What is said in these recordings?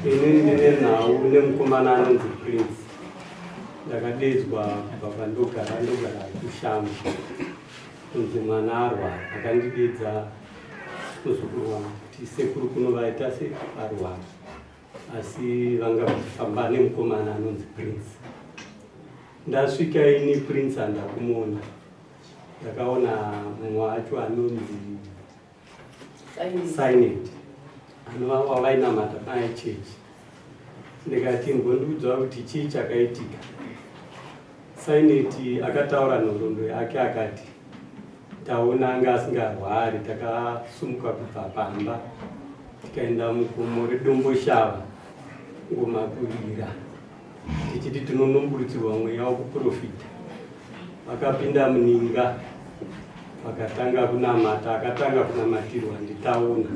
Ini ndine nhau nemukomana anonzi Prince. Ndakadedzwa kubva kwandogara, ndogara kuShamva. Kunzi mwana arwara, akandidedza muzukuru wangu kuti sekuru kuno vaita se arwara. Asi vanga vachifamba nemukomana anonzi Prince. Ndasvika ini Prince handakumuona. Ndakaona mumwe wacho anonzi Signed anova wavainamata naye chechi. Ndikati mbondiudza kuti chii chakaitika. Signed akataura nhoroondo yake akati taona anga asingarwari takasumuka kubva pamba tikaenda mugomo reDomboshava ngoma kurira tichiti tinonomburutsirwa mweya wekuprofita. Vakapinda muninga vakatanga kunamata, akatanga kunamatirwa nditaona.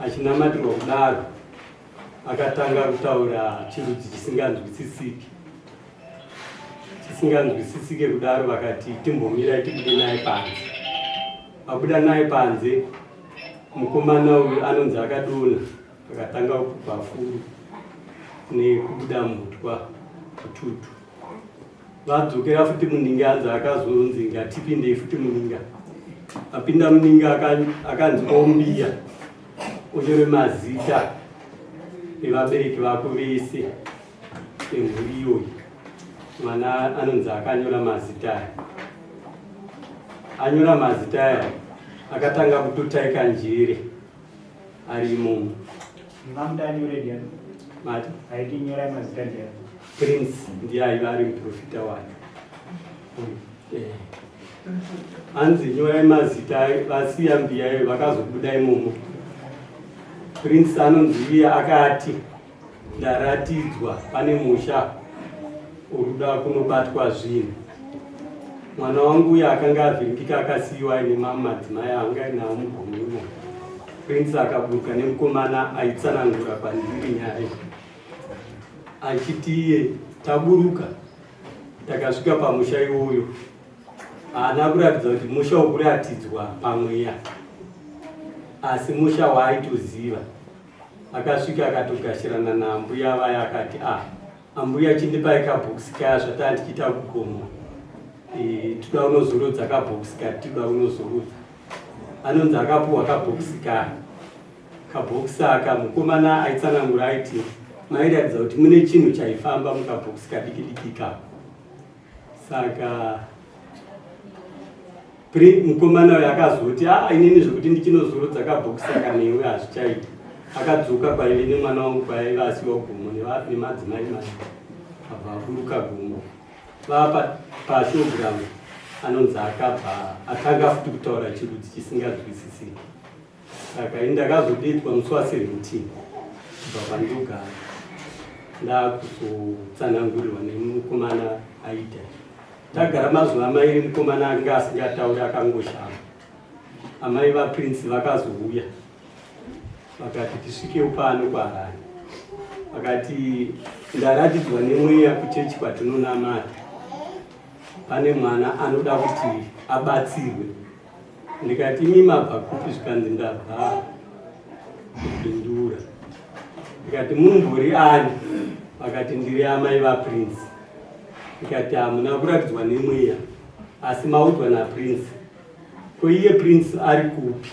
Achinamatirwa kudaro akatanga kutaura chirudzi chisinganzwisisiki chisinganzwisisike kudaro, vakati timbomirai tibude naye panze. Vabuda naye panze, mukomana uyu anonzi akadonha akatanga kupupa furu nekubuda mutwa kututu. Vadzokera futi muninga, anzi akazonzi ngatipindei futi muninga. Apinda muninga akanzi ombiya unyore mazita evabereki vako vese emhuri iyoyi. Mwana anonzi akanyora mazita aya, anyora mazita aya akatanga kutotaika njere ari imomo. Mati Prince ndiye aiva ari muprofita wacho. Hanzi nyorai mazita vasiya mbiya iyo vakazobuda imomo. Prince anonzi iye akati ndaratidzwa pane musha uruda kunobatwa zvinhu. Mwana wangu uye akanga avhiringika akasiyiwa aine mamwe madzimai anga ainawo mugomo imomo. Prince akaburuka nemukomana aitsanangura kwandiri nyaya iyi achiti iye taburuka takasvika pamusha iwoyo haana kuratidza kuti musha wokuratidzwa pamweya asi musha waaitoziva. Akasvika akatogashirana naambuya vaya akati ah ambuya chindipai kabhokisi kaya zvataa tichiita kugomo e, toda unozorodza kabhokisi kati toda unozorodza. Anonzi akapuwa kabhokisi kaya. Kabhokisi aka mukomana aitsanangura aiti mairatidza kuti mune chinhu chaifamba mukabhokisi kadiki diki kako. Saka mukomana uyo akazoti a ah, inini zvekuti ndichinozorodza kabhokisi aka newe hazvichaita. Akadzoka kwaive nemwana wangu kwaive asiwa gomo nemadzimai mai abva aburuka gomo vapa pashowground anonzi akabva atanga futi kutaura chirudzi chisinganzwisisiki. Saka ini ndakazodetwa musi wa 17 kubva pandogara ndakuzotsanangurirwa nemukomana aita. Tagara mazuva mairi mukomana anga asingatauri akangoshama. Amai vaPrince vakazouya vakati tisvikewo pano kuHarare. Vakati ndaratidzwa nemweya kuchechi kwatinonamata pane mwana anoda kuti abatsirwe. Ndikati imi mabva kupi? Zvikanzi ndabva kupindura. Ndikati mumbori ani? Vakati ndiri amai vaPrince. Ndikati hamuna kuratidzwa nemweya asi maudzwa naPrince. Ko iye Prince ari kupi?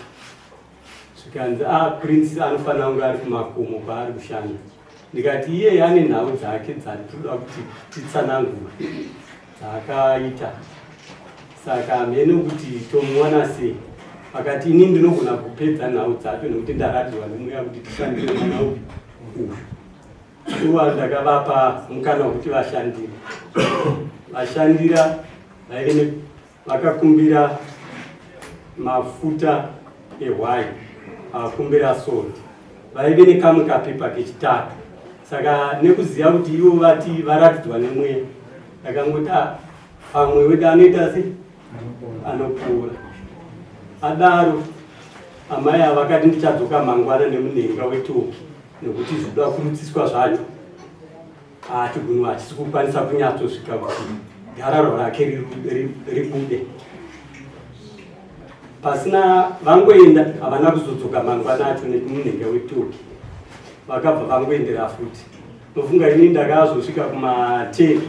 Zvikanzi ah, Prince anofanira kunge ari kumakomo kwaari kushanda. Ndikati iye ane nhau dzake dzatinoda kuti titsanangure dzaakaita, saka hameno kuti tomuwana sei. Akati ini ndinogona kupedza nhau dzacho nekuti ndaratidzwa nemweya kuti tishandire mwana uyu uyu. Shuwa ndakavapa mukana wekuti vashandire, vashandira vaive vakakumbira mafuta ehwai, vakumbira salt, vaive nekamwe kapepa kechitatu. Saka nekuziva kuti ivo vati varatidzwa nemweya, ndakangoti ah, pamwe wedu anoita se anopora. Adaro amai ava vakati ndichadzoka mangwana nemunhenga wetoki nekuti zvinoda kurutsiswa zvacho chigunwe hachisi kukwanisa kunyatsosvika kuti gararwa rake ribude. Pasina vangoenda havana kuzodzoka mangwana acho nemunhenga wetoki. Vakabva vangoendera futi. Ndofunga ini ndakazosvika kuma 10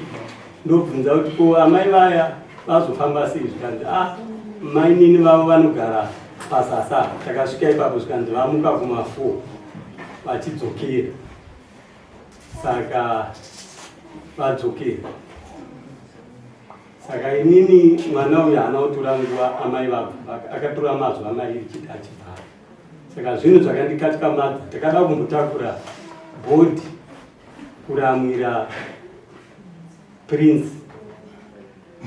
ndobvunza kuti ko amai vaya vazofamba sei, zvikanzi a ah, mainini vavo vanogara pasasa. Takasvika ipapo zvikanzi vamuka kuma 4 vachidzokera, saka vadzokera. Saka inini mwana uyu haana kutora nguva, amai vabva akatora mazuva mairi chiti achibva. Saka zvinhu zvakandikatyamadza, takada kumbotakura bhodhi kuramwira Prince,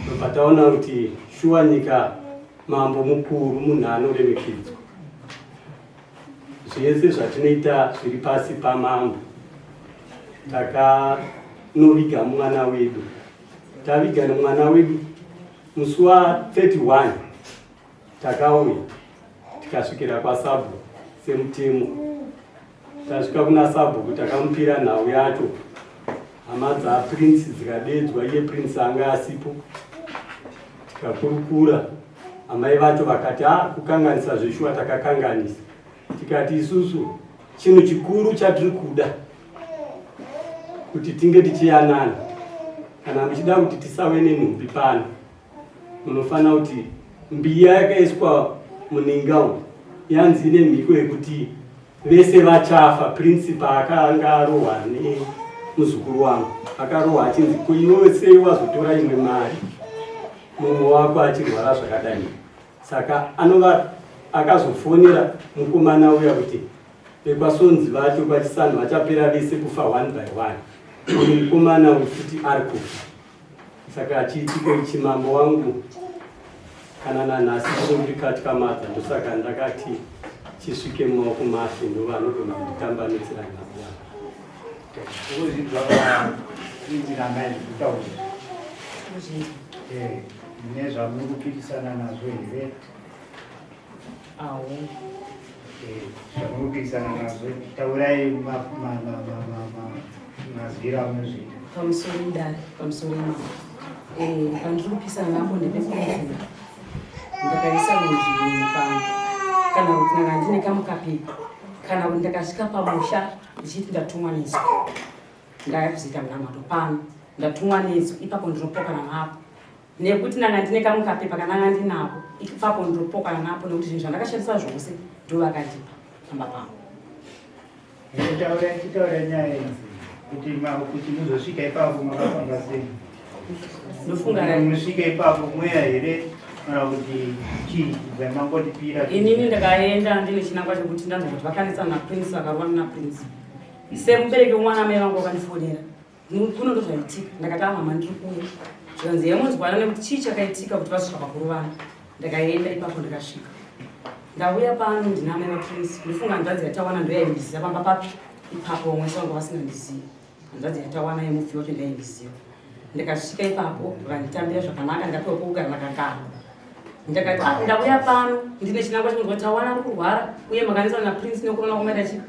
ndobva taona kuti shuwa nyika mambo mukuru, munhu anoremekedzwa, zvese zvatinoita zviri pasi pamambo. Takanoviga mwana wedu, taviga nemwana wedu musi wa 31 takauya tikasvikira kwasabhu semutemo. Tasvika kuna sabhuku takamupira nhau yacho, hama dzaPrince dzikadedzwa, iye Prince anga asipo. Tikakurukura, amai vacho vakati a ah, kukanganisa zveshuwa takakanganisa. Tikati isusu chinhu chikuru chatiri kuda kuti tinge tichiyanana, kana muchida kuti tisave nenhumbi pano, munofanira kuti mbiya yakaiswa muninga umu yanzi ine mhiko yekuti vese vachafa. Prince paakanga arohwa nemuzukuru wangu, akarohwa achinzi ko iwewe sei wazotora imwe mari mumwe wako achirwara zvakadai? Saka anova akazofonera mukomana uya kuti vekwasonzi vacho kwaChisanhu vachapera vese kufa one by one, uyu mukomana uyu futi ari kufa. Saka chiitiko ichi, mambo wangu, kana nanhasi chinondikatyamadza. Ndosaka ndakati chisvike mumaoko mashe, ndovanogona kunditambanudzira nhau yangu. Ukuzvinzwa Prince namai zvekutaura mune zvamuri kupikisana nazvo here? Awo. Zvamuri kupikisana nazvo, taurai mazwiro amunozviita. Pamusoro idare, pamusoro imambo. Pandiri kupikisana napo ndepekuti ndakaisa munzvimbo pano, kana kuti ndanga ndine kamukapepa, kana kuti ndakasvika pamusha ndichiti ndatumwa nezwi, ndaya kuzoita munamato pano, ndatumwa nezwi, ipapo ndinopokana napo nekuti ndanga ndine kamukapepa kananga ndinako, ipapo ndinopokana napo nekuti zvinhu zvandakashandisa zvose ndo vakandipa pamba pangu. Chitaura nyaya idzi kuti muzosvika ipapo makafamba sei? Ndofunga musvike ipapo mweya here kana kuti chii zvamangotipira? Inini ndakaenda ndine chinangwa chekuti ndanzwa kuti vakanetsana naPrince, vakarovana naPrince. Semubereki wemwana, amai vangu vakandifonera, kuno ndozvaitika. Ndakati amama ndiri kuuya. Zvikanzi yemunzwana nekuti chii chakaitika kuti vazosvika pakurovana. Ndakaenda ipapo, ndakasvika, ndauya pano ndina amai vaPrince. Ndofunga hanzvadzi yatawana ndoyaindiziva pamba papi ipapo, vamwe vese vanga vasingandizivi. Hanzvadzi yatawana yemufi wacho ndaindiziva. Ndikasvika ipapo vakanditambira zvakanaka, ndikapiwa pokugara, ndakagara. Ndakati ah, ndauya pano ndine chinangwa chekunzwa Tawana ari kurwara uye makanetsana naPrince nekurona kwamaita chi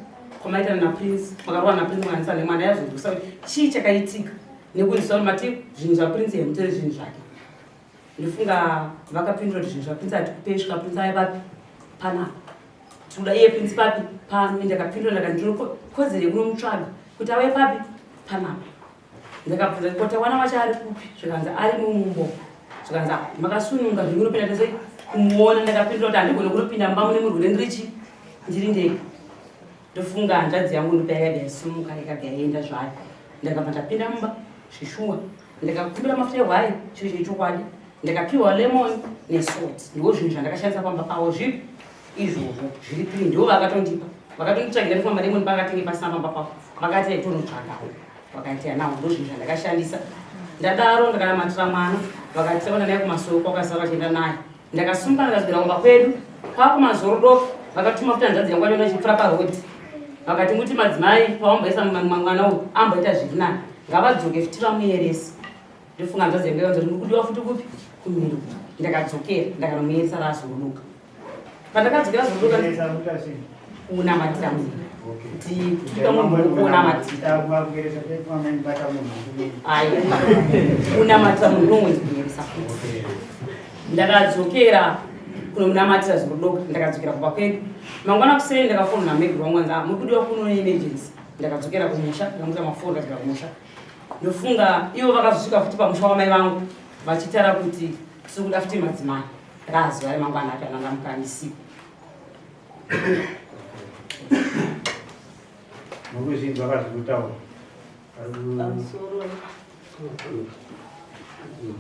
kwamaitana naPrince, makarwa naPrince, makanetsana nemwana. Yazonzwisa kuti chii chakaitika nekunzwisa kuti mati zvinhu zvaPrince hemutore zvinhu zvake. Ndofunga vakapindura kuti zvinhu zvaPrince hatikupei, svika Prince aya papi panapa, tinoda iye Prince papi pano. Ndakapindura ndakati ndinokodzero yekunomutsvaga kuti auye papi panapa. Ndakabvunza kuti Tawana wacho ari kupi, zvikanzi ari mumumbo. Zvikanzi makasununga zvekunopinda tese kumuona. Ndakapindura kuti handigone kunopinda mumba mune murwere ndirichi ndiri ndega. Ndofunga hanzvadzi yangu ndopa yakabva yasimuka, ikabva yaenda zvayo. Ndakabva ndapinda mumba zvishuwa, ndikakumbira mafuta ehwai, chiro chechokwadi, ndikapiwa lemon nesalt. Ndiwo zvinhu zvandakashandisa pamba pavo zvipi izvozvo zviri piri, ndiwo vakatondipa, vakatonditsvagira. Ndifamba malemon pakatenge pasina pamba pavo, vakati aitonotsvagawo, vakaita nawo. Ndo zvinhu zvandakashandisa. Ndadaro ndakanamatira mwana, vakati taona naye kumasoko, kwakasara vachienda naye. Ndakasumuka ndikaswera kumba kwedu kwakumazorodoka. Vakatuma kuti hanzvadzi yangu achiona ichipfuura parodi, vakati muti madzimai pawamboisa mwana uyu amboita zviri nani, ngavadzoke futi vamuyerese. Ndofunga hanzvadzi yangu yakanzi muri kudiwa futi kupi kumiro. Ndakadzokera ndakanomuyeresa razorodoka. Pandakadzokera zorodoka kunamatira munhu kuti kutuka munhu kunamatira, kunamatira munhu unongonzi kuyeresa futi. Ndakadzokera kunomunamatira zorodoka, ndakadzokera kumba kwedu. Mangwana kuseni ndakafonera meguru wangu, anzi muri kudiwa kuno emergency. Ndakadzokera kumusha, ndikamuita mafoni ndikadzokera kumusha. Ndofunga ivo vakazosvika futi pamusha wamai vangu vachitara kuti tiri kuda futi madzimai. Razuva remangwana acho ananga mukandisipo. Mukuzvinzwa kazvikutaura. Pamusoro.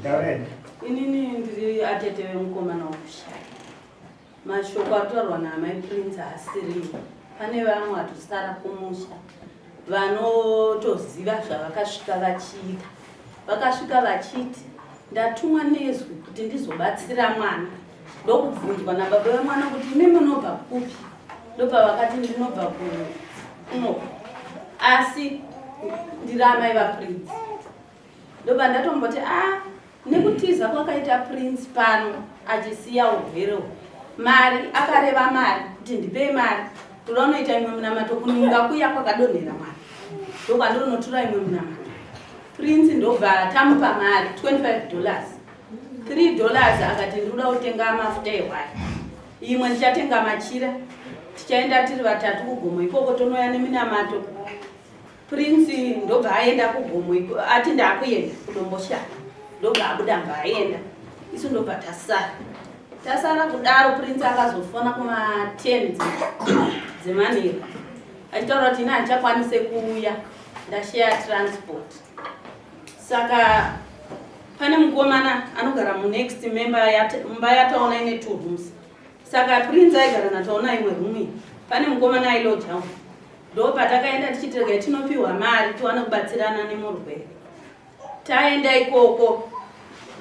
Taureni. Inini ndiri atete vemukomana wokushaya. Mashoko ataurwa naamai Prince haasiriwo. Pane vamwe vatosara kumusha vanotoziva zvavakasvika vachiita. Vakasvika vachiti ndatumwa nezwi kuti ndizobatsira mwana. Ndokubvunzwa nababa vemwana kuti imi munobva kupi? Ndopavakati ndinobva kuno. Asi ndiri amai vaPrince. Ndobva ndatomboti a ah, nekutiza kwakaita Prince pano achisiya urwere uhu. Mari akareva mari kuti ndipei mari toda unoita imwe munamato kuninga kuya kwakadonhera mwana ndokwandonotora imwe munamato. Prince ndobva tamupa mari 25 dollars 3 dollars akati ndikuda kutenga mafuta ehwai imwe ndichatenga machira tichaenda tiri vatatu kugomo ikoko tonoya neminamato. Prince ndobva aenda kugomo ati ndakuenda kudomboshava ndobva abuda mbva aenda isu ndobva tasara tasara kudaro Prince akazofona kuma 10 dzemanheru achitaura kuti ini handichakwanise kuuya ndasheya transport saka pane mukomana anogara munext member mumba yataona ine two rooms saka Prince aigara nataona imwe room iyi pane mukomana ailoja umu Ndopatakaenda tichiti regai tinopiwa mari tiwane kubatsirana nemurwere. Taenda ikoko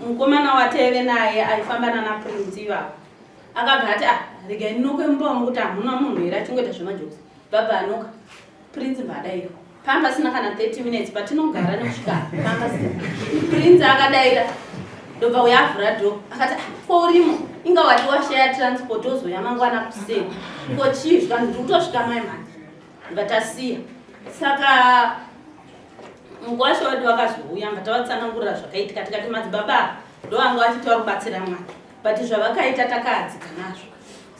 mukomana wataive naye aifamba nana Prince ivavo akabva ati ah regai ndinokwe mumba umu kuti hamuna munhu here achingoita zvemajokes. Baba anoka Prince bva adaira pamba pasina kana 30 minutes patinogara nekusvika pamba Prince akadaira ndobva uya avhura door akati ah, ko urimo inga wati washaya transport ozoya mangwana kuseni ko chii zvikanzi ndiri kutosvika mai manje ndibva tasiya saka mukwasha wedu vakazouya mba tavatsanangurira zvakaitika tikati madzibaba ndovanga vachiti vari kubatsira mwana but zvavakaita takaadzika nazvo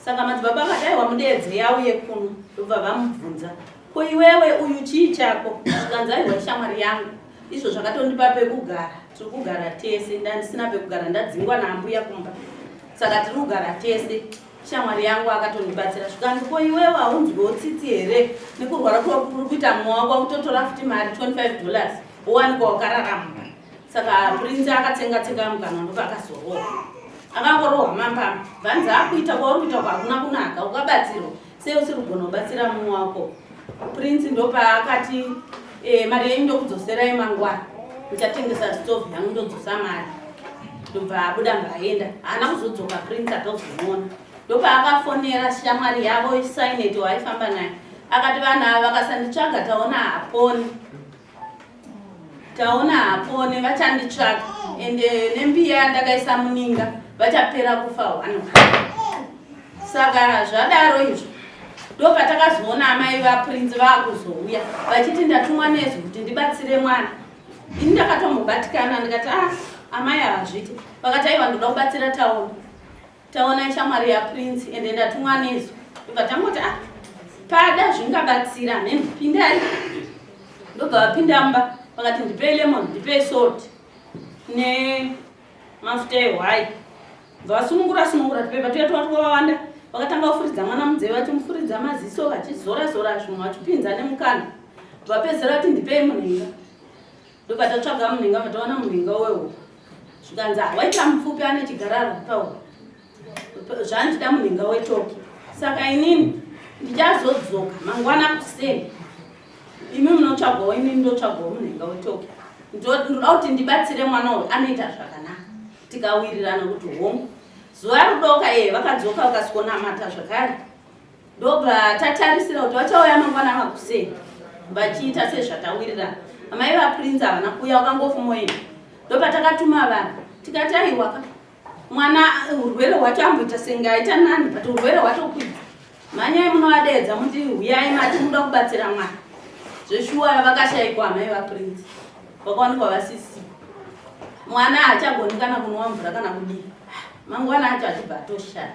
saka madzibaba vakati aiwa mudeedzei auye kuno ndobva vamubvunza ko iwewe uyu chii chako zvikanzi aiwa ishamwari yangu izvo zvakatondipa pekugara tiri kugara tese ndandisina pekugara ndadzingwa naambuya kumba saka tiri kugara tese shamwari yangu akatondibatsira zvikanzi ko iwewe haunzwiwo tsitsi here nekurwara kuri kuita mumwe wako wakutotora futi mari 25 dollars wowanikwa wakararama saka prince akatsenga tsenga mukanwa ndopa akazorohwa akangorohwa mambama bvanzi akuita kwauri kuita kwakuna kunaka ukabatsirwa sei usiri kugona kubatsira mumwe wako prince ndopaakati e, mari yenyu ndokudzoserai mangwana ndichatengesa stove yangu ndodzosa mari ndobva abuda mbaenda haana kuzodzoka prince atozomuona ndopaakafonera shamwari yavo sainet waaifamba naye akati vanhu ava vakasanditsvaga taona haponi taona hapone vachanditsvaga ende nembiya yandakaisa muninga vachapera kufa one saka zvadaro izvo ndopatakazoona amai vaprince vaakuzouya vachiti ndatumwa nezwi kuti ndibatsire mwana ini ndakatombobatikana ndikati ah amai havazviti vakati aiwa ndoda kubatsira taona Taona ishamwari yaPrince ende ndatumwa nezwi ndobva tangoti ah pada zvingabatsira mheni pindai ndobva vapinda mumba vakati ndipei lemon ndipei salt nemafuta ehwai bva vasunungura sunungura tupepa tuya tuva twawanda vakatanga kufuridza mwana munzeve vachimufuridza maziso vachizora zora zvimwe vachipinza nemukana vapedzera vati ndipei munhenga ndobva tatsvaga munhenga vatawana munhenga wewo zvikanzi waita mupfupi ane chigararo pauro zvandida munhenga wetoki saka inini ndichazodzoka mangwana kuseni imi munotsvagawo inini ndotsvagawo munhenga wetoki ndoda kuti ndibatsire mwana uyu anoita zvakanaka tikawirirana kuti hongu zuva rudoka ee vakadzoka vakasikonamata zvakare Ndobva tatarisira kuti vachauya mangwana makuseni vachiita sezvatawirirana. Amai vaPrince havana kuuya vakangofumoenda. Ndopatakatuma vanhu tikati aiwaka mwana urwere hwacho amboita senge aita nani but urwere hwatokwidza. Mhanyai munovadeedza muti huyai mati muda kubatsira mwana. Zveshuwa vakashaikwa amai vaPrince vakawanikwa vasisi. Mwana haachagoni kana kunwa mvura kana kudii. Mangwana acho achibva atoshaya.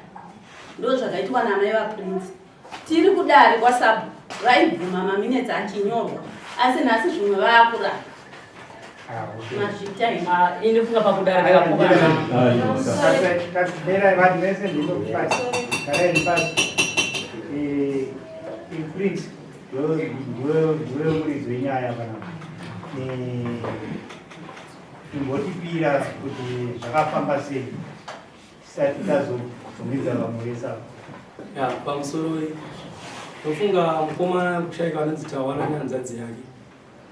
Ndozvakaitwa naamai vaPrince. Tiri kudare kwasabhuku vaibvuma maminetsi achinyorwa asi nhasi zvimwe vaakuramba. Mazvita imi. Ah, ini funga pakudare ndakapokana. Tasibera vanhu vese ndinokupasi. Garai pasi. Eh, eh, Prince, ndiwe ndiwe muridzi wenyaya panapa. Eh, imbotipira kuti zvakafamba sei tisati tazobvumidza vamwe vese ava. Ya, pamusoro ndofunga mukomana kushaika anonzi Tawana nehanzvadzi yake.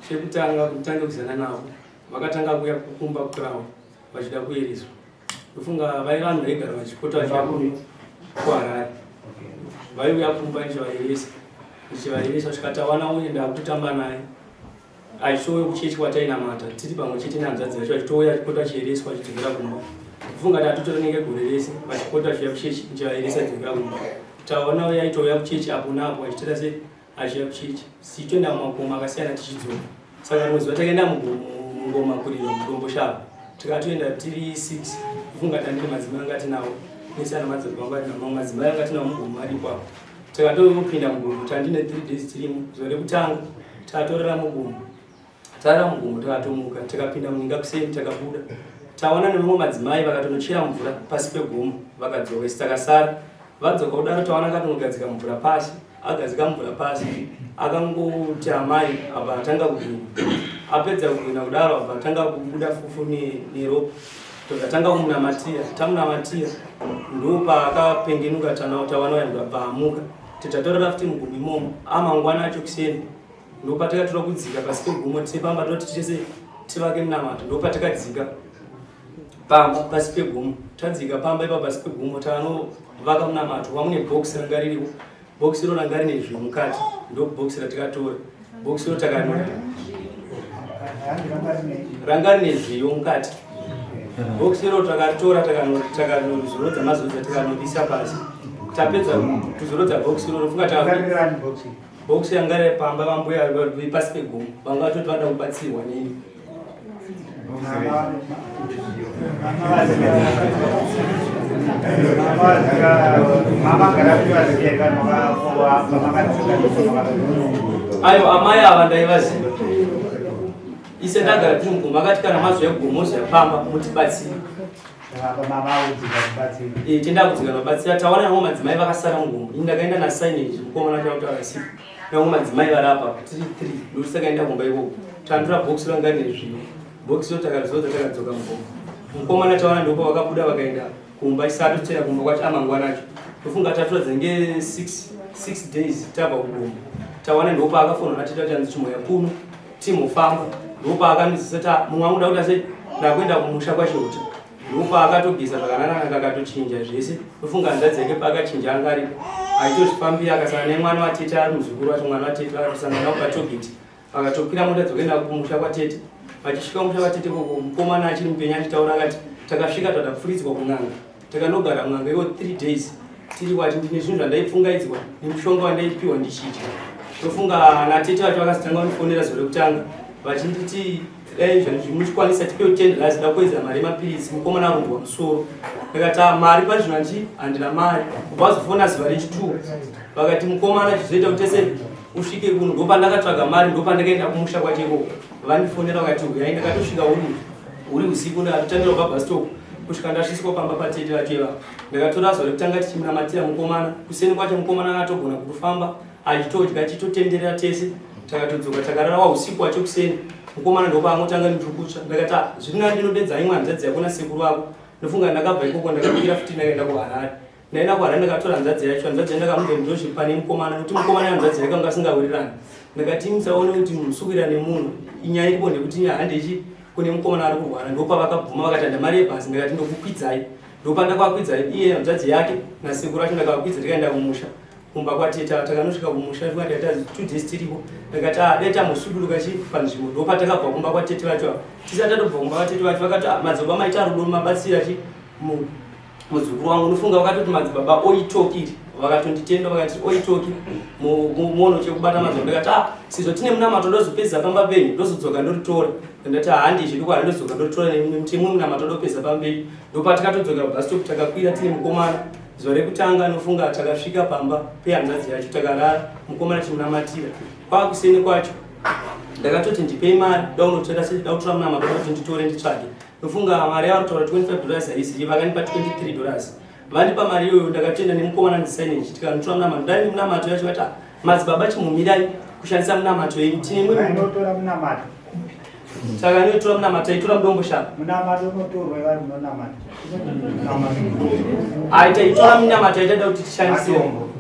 Chekutanga kutange kuzana navo vakatanga kuuya kukumba kurawo vachida kuyereswa. Ndofunga vai vanhu vaigara vachipota vachiuya kuHarare. Vaiuya kumba ndichivayeresa. Ndichivayeresa kusvika Tawana uye ndakutotamba naye. Achitouya kuchechi kwatainamata tiri pamwe chete nehanzvadzi yacho achitouya achipota achiyereswa achidzokera kumba. Kufunga tatotora nenge gore rese vachipota vachiuya kuchechi ndichivayeresa achidzokera kumba. Taona uye aitouya kuchechi apo naapo achiita sei achiuya kuchechi tichitoenda mumakomo akasiyana tichidzoka. Saka rimwe zuva takaenda mungoma kuriro muDomboshava tikatoenda tiri 6 kufunga tandine madzimai anga tinawo nese ana madzibaba angu atina mamwe madzimai anga tinawo mugomo aripo apo. Takatopinda mugomo tandine 3 days tirimo zuva rekutanga tatorera mugomo tarara mugomo takatomuka tikapinda muninga kuseni takabuda taona nevamwe madzimai vakatonochera mvura pasi pegomo vakadzoka isi takasara vadzoka kudaro taona akatonogadzika mvura pasi agadzika mvura pasi akangoti amai abva atanga kugwina apedza kugwina kudaro abva atanga kubuda fufu neropa tokatanga kumunamatira tamunamatira ndopaakapengenuka tawana uya ndobva amuka titatorera futi mugomo imomo amangwana acho kuseni ndopatakatoda kudzika pasi pegomo tepamba toti tese tivake munamato ndopatakadzika pamba pasi pegomo tadzika pamba ipa pasi pegomo tanovaka munamato wamune bhokisi ranga riripo bhokisi iro ranga rine zvinhu mukati ndo bhokisi ratikatora bhokisi iro takanora ranga rine zviyo mukati bhokisi iro takaritora takanozorodza mazorodza tikanorisa pasi tapedza kuzorodza bhokisi iro rofunga bhokisi yanga riri pamba vambuya pasi pegomo vanga vatoti vada kubatsirwa neni Ayo amai ava ndaivaziva ise ndagara tiri mugomo akati kana mazouya kugomo mozoya pamba mutibatsire eh, tenda kudzika vabatsira tawana navo madzimai vakasara mugomo ini ndakaenda nasignage mukomana chautaura sipo Nyange madzimai vari apa tiri three ndokuti takaenda kumba ikoko tandura box ranga rine zviyo box ro takarizodza takadzoka mukoma mukomana tawana ndopa vakabuda vakaenda kumba isati toenda kumba kwacho amangwana acho ndofunga tatora dzenge six days tabva kugomo tawana ndopa akafonera atita kuti anzi chimhoya kuno timofamba ndopa akandiziisa ta mumwe angu ndakuti ase ndakuenda kumusha kwachihota Ndopa akatogeza zvakanaka akatochinja zvese. Ndofunga hanzvadzi yake paakachinja anga aripo. Achitozvifambira akasangana nemwana watete ari muzukuru wacho mwana watete akatosangana nawo patogeti. Akatokwira mota dzokuenda kumusha kwatete. Vachisvika kumusha kwatete koko mukomana achiri mupenyu achitaura akati takasvika tadapfuridzwa kun'anga. Takanogara mun'anga iwo 3 days. Tiri kwati ndine zvinhu zvandaipfungaidzwa nemushonga wandaipiwa ndichidya. Ndofunga ana tete vacho vakazotanga kundifonera zuva rekutanga vachinditi dai zvamuchikwanisa tipewo 10 dollars da kuwedzera mari yemapiritsi mukomana arundwa musoro ndikati ah, mari pazvino hanti handina mari kubva vazofona zuva rechi2 vakati mukomana chizoita kuti tese usvike kuno ndopandakatsvaga mari ndopandakaenda kumusha kwacho ikoko vandifonera vakati huyai ndakatosvika uri uri usiku ndakatotambira kubva bus stop kusvika ndasviswa pamba patete vacho ivavo ndakatora zuva rekutanga tichimunamatira mukomana kuseni kwacho mukomana akatogona kutofamba achitodya achitotenderera tese takatodzoka takarara wausiku wacho kuseni mukomana ndopaangotanga ndiri kutsva ndakati ah, zviri nani ndinodedza imwe hanzvadzi yako nasekuru vako ndofunga ndakabva ikoko ndakakwira futi ndakaenda kuharare ndaenda kuharare ndakatora hanzvadzi yacho hanzvadzi yacho ndakamuza ndozviri pane mukomana nokuti mukomana hanzvadzi yake anga asingawirirani ndakati musaone kuti musukira nemunhu inyaya iripo ndekuti nyaya handechi kune mukomana ari kurwara ndopavakabvuma vakati handa mari yebhazi ndakati ndokukwidzai ndopandakakwidzai iye hanzvadzi yake nasekuru acho ndakavakwidza tikaenda kumusha kumba kwatete takanosvika kumusha tikati taita 2 days tiripo ndakati ah dai tambosuduruka chi panzvimbo ndopatakabva kumba kwatete vacho ava tisati tatobva kumba kwatete vacho vakati ah madzibaba maita rudo mabatsira chi muzukuru wangu unofunga vakatoti madzibaba oitokiri vakatonditenda vakati oitoki muono chekubata madzibaba ndakati ah sezvo tine munamato ndozopedza pamba penyu ndozodzoka ndoritora ndati ah handizvi ndikwana ndozodzoka ndoritora nemutemo munamato ndopedza pamba penyu ndopatikatodzokera bus stop takakwira tine mukomana. Zuva rekutanga nofunga takasvika pamba pehanzvadzi yacho takarara mukomana chimunamatira. Kwakuseni kwacho ndakatoti ndipei mari daunotora sei dautora munamato kuti nditore nditsvage. Nofunga mari yavari kutaura 25 dollars haisi vakandipa 23 dollars. Vandipa mari iyoyo ndakatoenda nemukomana ndisainage tikanotora munamato. Ndai munamato yacho vati ah, madzibaba chimumirai kushandisa munamato yenyu tine imwe Vanotora munamato. Saka inotora munamato taitora mudombo shava. Munamato unotorwa ivari munonamata. Ai taitora munamato yaitaida kuti tishandise.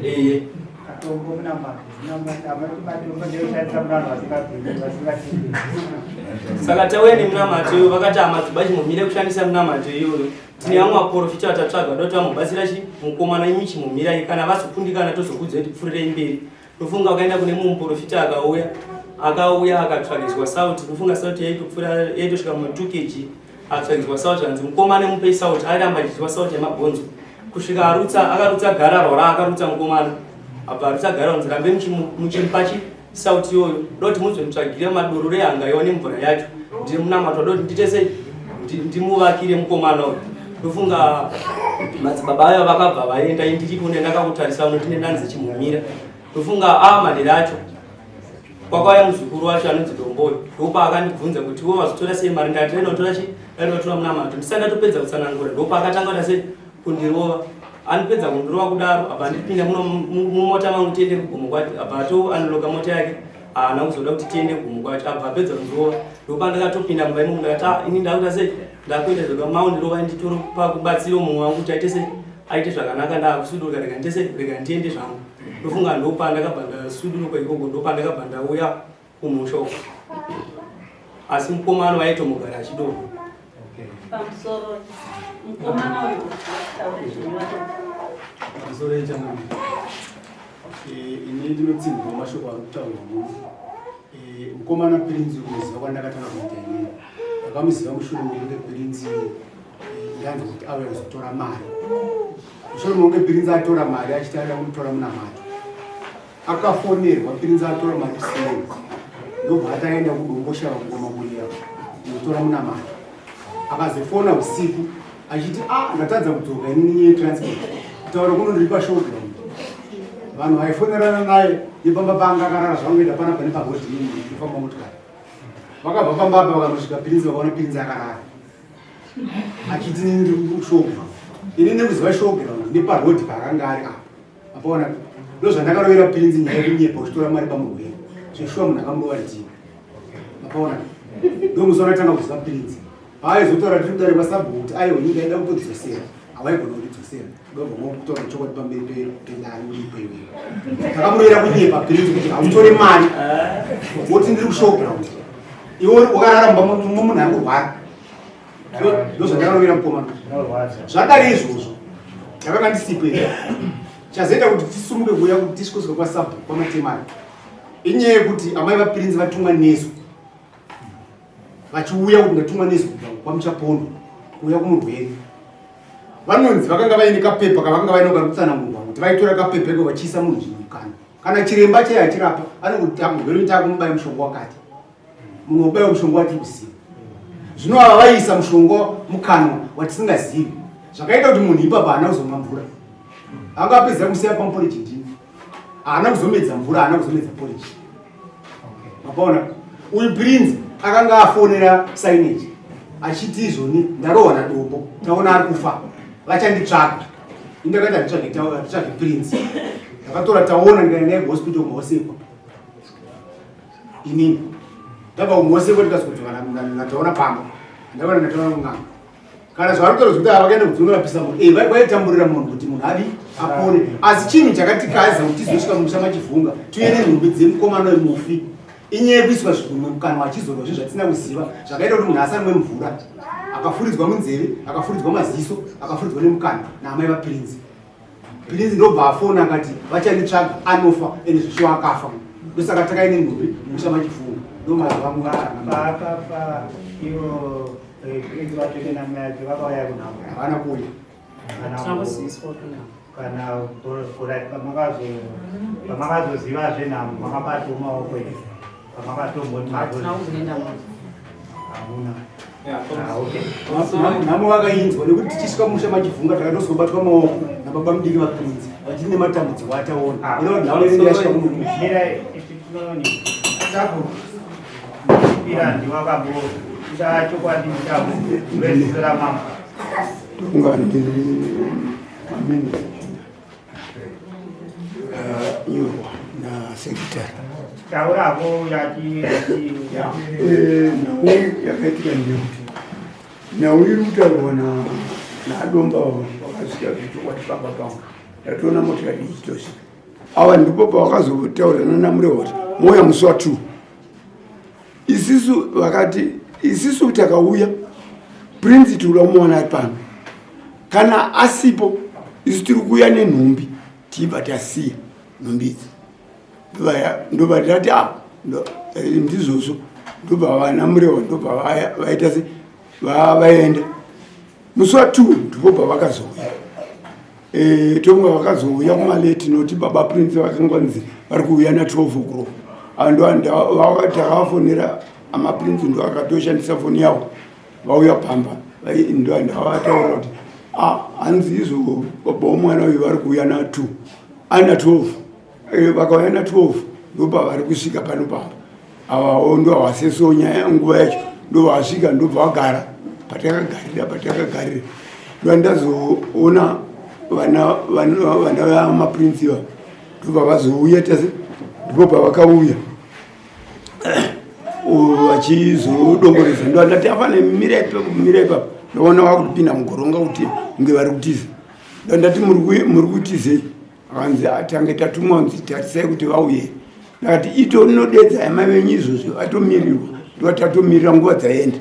Eh. Katombo munamato. Munamato amati matombo ndeyoshandisa munhu vasingabviri vasingatindi. Saka tauya nemunamato iyoyo vakati amadzibaba chimumire kushandisa munamato iyoyo. Tine vamwe vaporofita vatatsvaga doti vamubatsira chi mukomana imi chimumirai kana vazokundikana tozokuudzai kuti pfurirei mberi. Ndofunga wakaenda kune mumwe muprofita akauya akauya akatsvagidzwa sauti ndofunga sauti yaitopfuura yaitosvika mu 2 kg akatsvagidzwa sauti hanzi mukomana mupei sauti airamba achidyiwa sauti yemabhonzo kusvika arutsa akarutsa gararwa raakarutsa mukomana abva arutsa gararwa nzi rambe muchimupa chi sauti iyoyo doti muzomutsvagire madoro rehanga iwa nemvura yacho ndiri munamato doti ndiite sei ndimuvakire mukomana uyu ndofunga madzibaba ayo vakabva vaenda indiripo ndendakakutarisa uno tine ndanzi chimumira ndofunga a madera acho kwakauya muzukuru wacho anonzi domboyo ndopaakandibvunza kuti iwe wazotora sei mari ndati ndainotora chi ndainotora munamato ndisati ndatopedza kutsanangura ndopaakatanga kuita sei kundirova anopedza kundirova kudaro abva andipinda muno mumota mangu tiende kugomo kwacho abva ato anloka mota yake haana kuzoda kuti tiende kugomo kwacho abva apedza kundirova ndopandakatopinda mumba imomo ndakati ah, ini ndakuita sei ndakuita zvoka maundirova nditoro pakubatsira mumwe wangu kuti aite sei aite zvakanaka ndakusuduruka rega ndite sei rega ndiende zvangu ndofunga ndopandakabva ndasuduruka ikoko ndopandakabva ndauya kumusha uko asi mukomana waitomugara achidoko pamusoro mukomana uyu pamusoro yechangamire eh, ini ndinotsinhirwa mashoko ari kutaurwa muno eh, mukomana pirinzi kuziva kwandakatanga kuita inini ndakamuziva mushure mekunge pirinzi eh, ndanzi kuti auya kuzotora mari mushure mekunge pirinzi atora mari achiti ada kutora munamato Akafonerwa Pirinzi atora mari sei ndobva ataenda kuDomboshava kungoma kuriya kunotora munamato. Akazofona usiku achiti a ah, ndatadza kudzoka inini nyaya yetransport kutaura kuno ndiri pashowground. Vanhu vaifonerana naye nepamba paanga akarara zvavangoenda panapa nepahodhi inofamba motikari. Vakabva pamba apa vakanosvika Pirinzi vakaona Pirinzi akarara achiti inini ndiri kushowground. Ini nekuziva showground neparodhi paakanga ari apa. Apaona ndozvandakarovera pirinzi nyaya yekunyepa uchitora mari pamurwere. Zveshuwa munhu akamurova ndii. Apaona ndomusi wandatanga kuziva pirinzi. Paaizotaura tiri kudare kwasabhuku kuti aiwa nyika yaida kutodzosera. Hawaigona kutidzosera. Ndobva mokutaura chokwadi pamberi pedare uripo iwewe. Takamurovera kunyepa pirinzi kuti hautore mari. Woti ndiri kushowground. Iwe wakarara mumba munhu ari kurwara. Ndozvandakarovera mukomana. Zvadari izvozvo ndakanga ndisipo here chazoita kuti tisumuke kuuya kuti tisvikosvika kwasabhu kwamatemani inyaya yekuti amai vapirinzi vatumwa nesu vachiuya kuti ndatumwa nesu kubva kwamuchapondo kuuya kumurwere vanonzi vakanga vaine kapepa kavakanga vaine kari kutsanangurwa kuti vaitora kapepa iko vachiisa munhu zvinyukana kana chiremba chaiye achirapa anokuti murwere uita kumubaya mushonga wakati munhu wobaiwa mushonga watiri kuziva zvino ava vaiisa mushonga mukanwa watisingazivi zvakaita kuti munhu ipapa haana kuzomwa mvura anga apedza kusiya pamuporiji ndini haana kuzomedza mvura haana kuzomedza poriji mapaona uyu prince akanga afonera signage achiti izvoni ndarohwa nadombo taona ari kufa vachanditsvaga indakati handitsvage prince ndakatora taona ndikaenda naye kuhospital kumaosekwa inini ndabva kumoseko ndikazodzoka nataona pamba ndavaona ndataona kun'anga kana zvavari kutaura zvekuti vakaenda kudzongorapisa munhu eh, vaitamburira munhu kuti munhu adi apore asi chinhu chakatikaza kuti tizosvika mumusha machivhunga tiuye nenhumbi dzemukomana wemufi inyaya yekuiswa zvigunwe mukanwa achizorwa zvinhu zvatisina kuziva zvakaita kuti munhu asanwe mvura akafuridzwa munzeve akafuridzwa maziso akafuridzwa nemukanwa naamai vapirinzi Prince ndobva afona akati vachanditsvaga anofa ende zvishuwa akafa ndosaka takaine nhumbi musha machifunga ndomazuva angu paakafa ivo eh, Prince vacho nenhamo yake vakauya kunhamo havana kuuya kana pamakazoziva zvenhamo makabatwa maoko here pamakatomboni hamuna. Nhamo vakainzwa nekuti tichisvika musha machivhunga takatozobatwa maoko nababa mudiki vaprinzi vachiri nematambudziko ataona. Nhamo inenge yasvika muno. Nyorwa nasekretary taurako yati Nhau yakaitika ndeyekuti nhau iri kutaurwa nadomba wakasvika zvechokwadi pamba pangu, ndatoona motikari ichitosvika. Ava ndipo pavakazotaurirana naMurehwa kuti mouya musi wa2. Isisu vakati isisu takauya, Prince tikuda kumuwana ari pano, kana asipo isu tiri kuuya nenhumbi, tibva tasiya nhumbi idzi. Ndobva tati a ndizvozvo. Ndobva vana Murewa ndobva vaita se vaenda musi wa2, ndipo pavakazouya. Tonga vakazouya kumalate, noti baba Prince vakanganzi vari kuuya na12 o'clock. Ando takavafonera amaPrince, ndo akatoshandisa foni yavo vauya pamba. Ndo ndavataura kuti hanzi izvo baba womwana uyu vari kuuya na2 ana 12. Vakauya na12, ndopa vari kusvika pano pamba. Avawo ndo havaseso nyaya nguva yacho, ndo vasvika, ndobva vagara patakagarira. Ndo ndazoona vana vamaprince va ndobva vazouya tese, ndipo pavakauya vachizodongoreza. Ndo ndati afane mira ipapo, ndoona vakutopinda mugoronga kuti kunge vari kutiza. Ndo ndati muri kutizei? Akanzi atange tatumwa kunzi tarisai kuti vauye. Ndakati ito rinodedza amai venyu izvozvo, atomirirwa. Ndova tatomirira nguva dzaenda,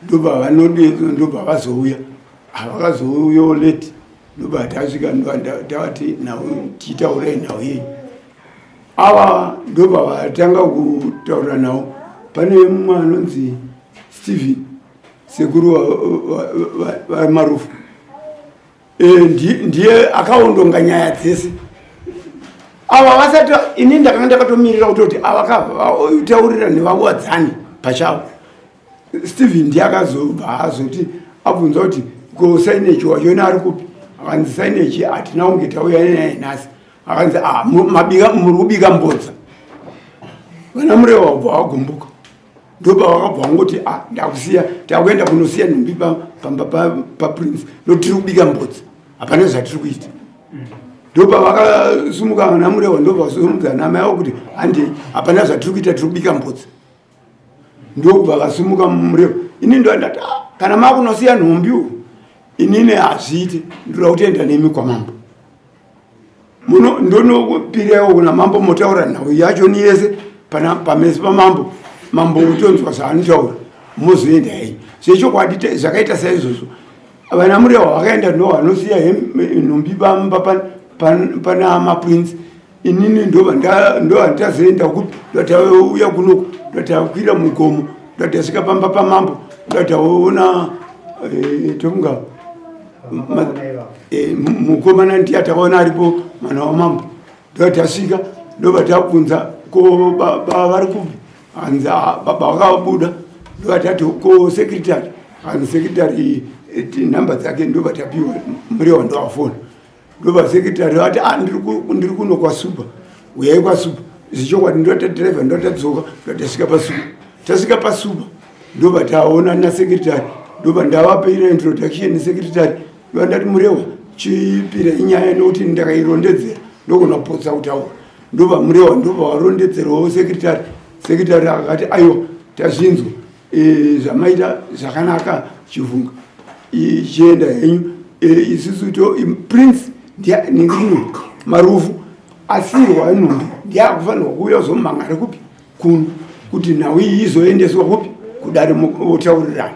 ndobva vanodedza, ndobva vazouya. Havakazouyawo late, ndobva tasvika, tavati nhau tiitaurai nhau yenyu. Ava ndobva vatanga kutaura navo. Pane mumwe anonzi Stephen, sekuru vaMarufu, ndiye akaondonga nyaya dzese. Ava vasati, ini ndakanga ndakatomirira kutoti ava kataurira nevawadzani pachavo. Stephen ndiye akazobva azoti abvunza kuti ko signage wachona ari kupi? Akanzi signage hatina kunge tauya naye nhasi. Akanzi ah, mabika, muri kubika mbodza. Vana Murewa wabva wagumbuka, ndopa vakabva vangoti ah, ndakusiya, takuenda kunosiya nhumbi pamba paPrince, notiri kubika mbodza, hapana zvatiri kuita. Ndopa vakasumuka vana Murewa, ndobva vasumudza namai avo kuti handei, hapana zvatiri kuita, tiri kubika mbodza. Ndokubva vasumuka Murewa. Ini ndo ndati ah, kana makunosiya nhumbi uku, inini hazviiti, ndoda kutoenda nemi kwamambo muno, ndonopirawo kuna mambo, motaura nhau yacho ni yese pana pamesi pamambo, mambo utonzwa zvaanotaura, mozoenda henyu. Zvechokwadi zvakaita saizvozvo. Vana Murewa vakaenda, ndo vanosiya nhumbi pamba pana maPrince. Inini ndobva ndatazoenda kupi? Ndatauya kunoku, ndatakwira mugomo, ndatasvika pamba pamambo, ndataona tomunga mukomana ndiye atakaona aripo, mwana wamambo. Ndotasvika, ndobva tabvunza ko baba vari kupi? Hanzi "Ah, baba vakabuda." Ndobva tati ko secretary? Hanzi secretary nhamba dzake. Ndobva tapiwa, Murewa ndowafona. Ndobva secretary vati "Ah, ndiri kuno kwasupa, uyai kwasupa." Zvichokwadi ndotadhiraivha, ndotadzoka, ndotasvika pasupa. Tasvika pasupa, ndobva taona nasecretary, ndobva ndavapira introduction secretary. Ndobva ndati Murewa chipira inyaya, nokuti ndakairondedzera ndogona kupotsa kutaura. Ndobva Murewa ndobva warondedzerawo secretary. Secretary akati aiwa, tazvinzwa, zvamaita zvakanaka, Chivhunga, ichienda henyu. Isusu to Prince ningirino Marufu asirwa nhumbi, ndiye akufanirwa kuuya kuzomhangara kupi? Kuno, kuti nhau iyi izoendeswa kupi? Kudare, votaurirana.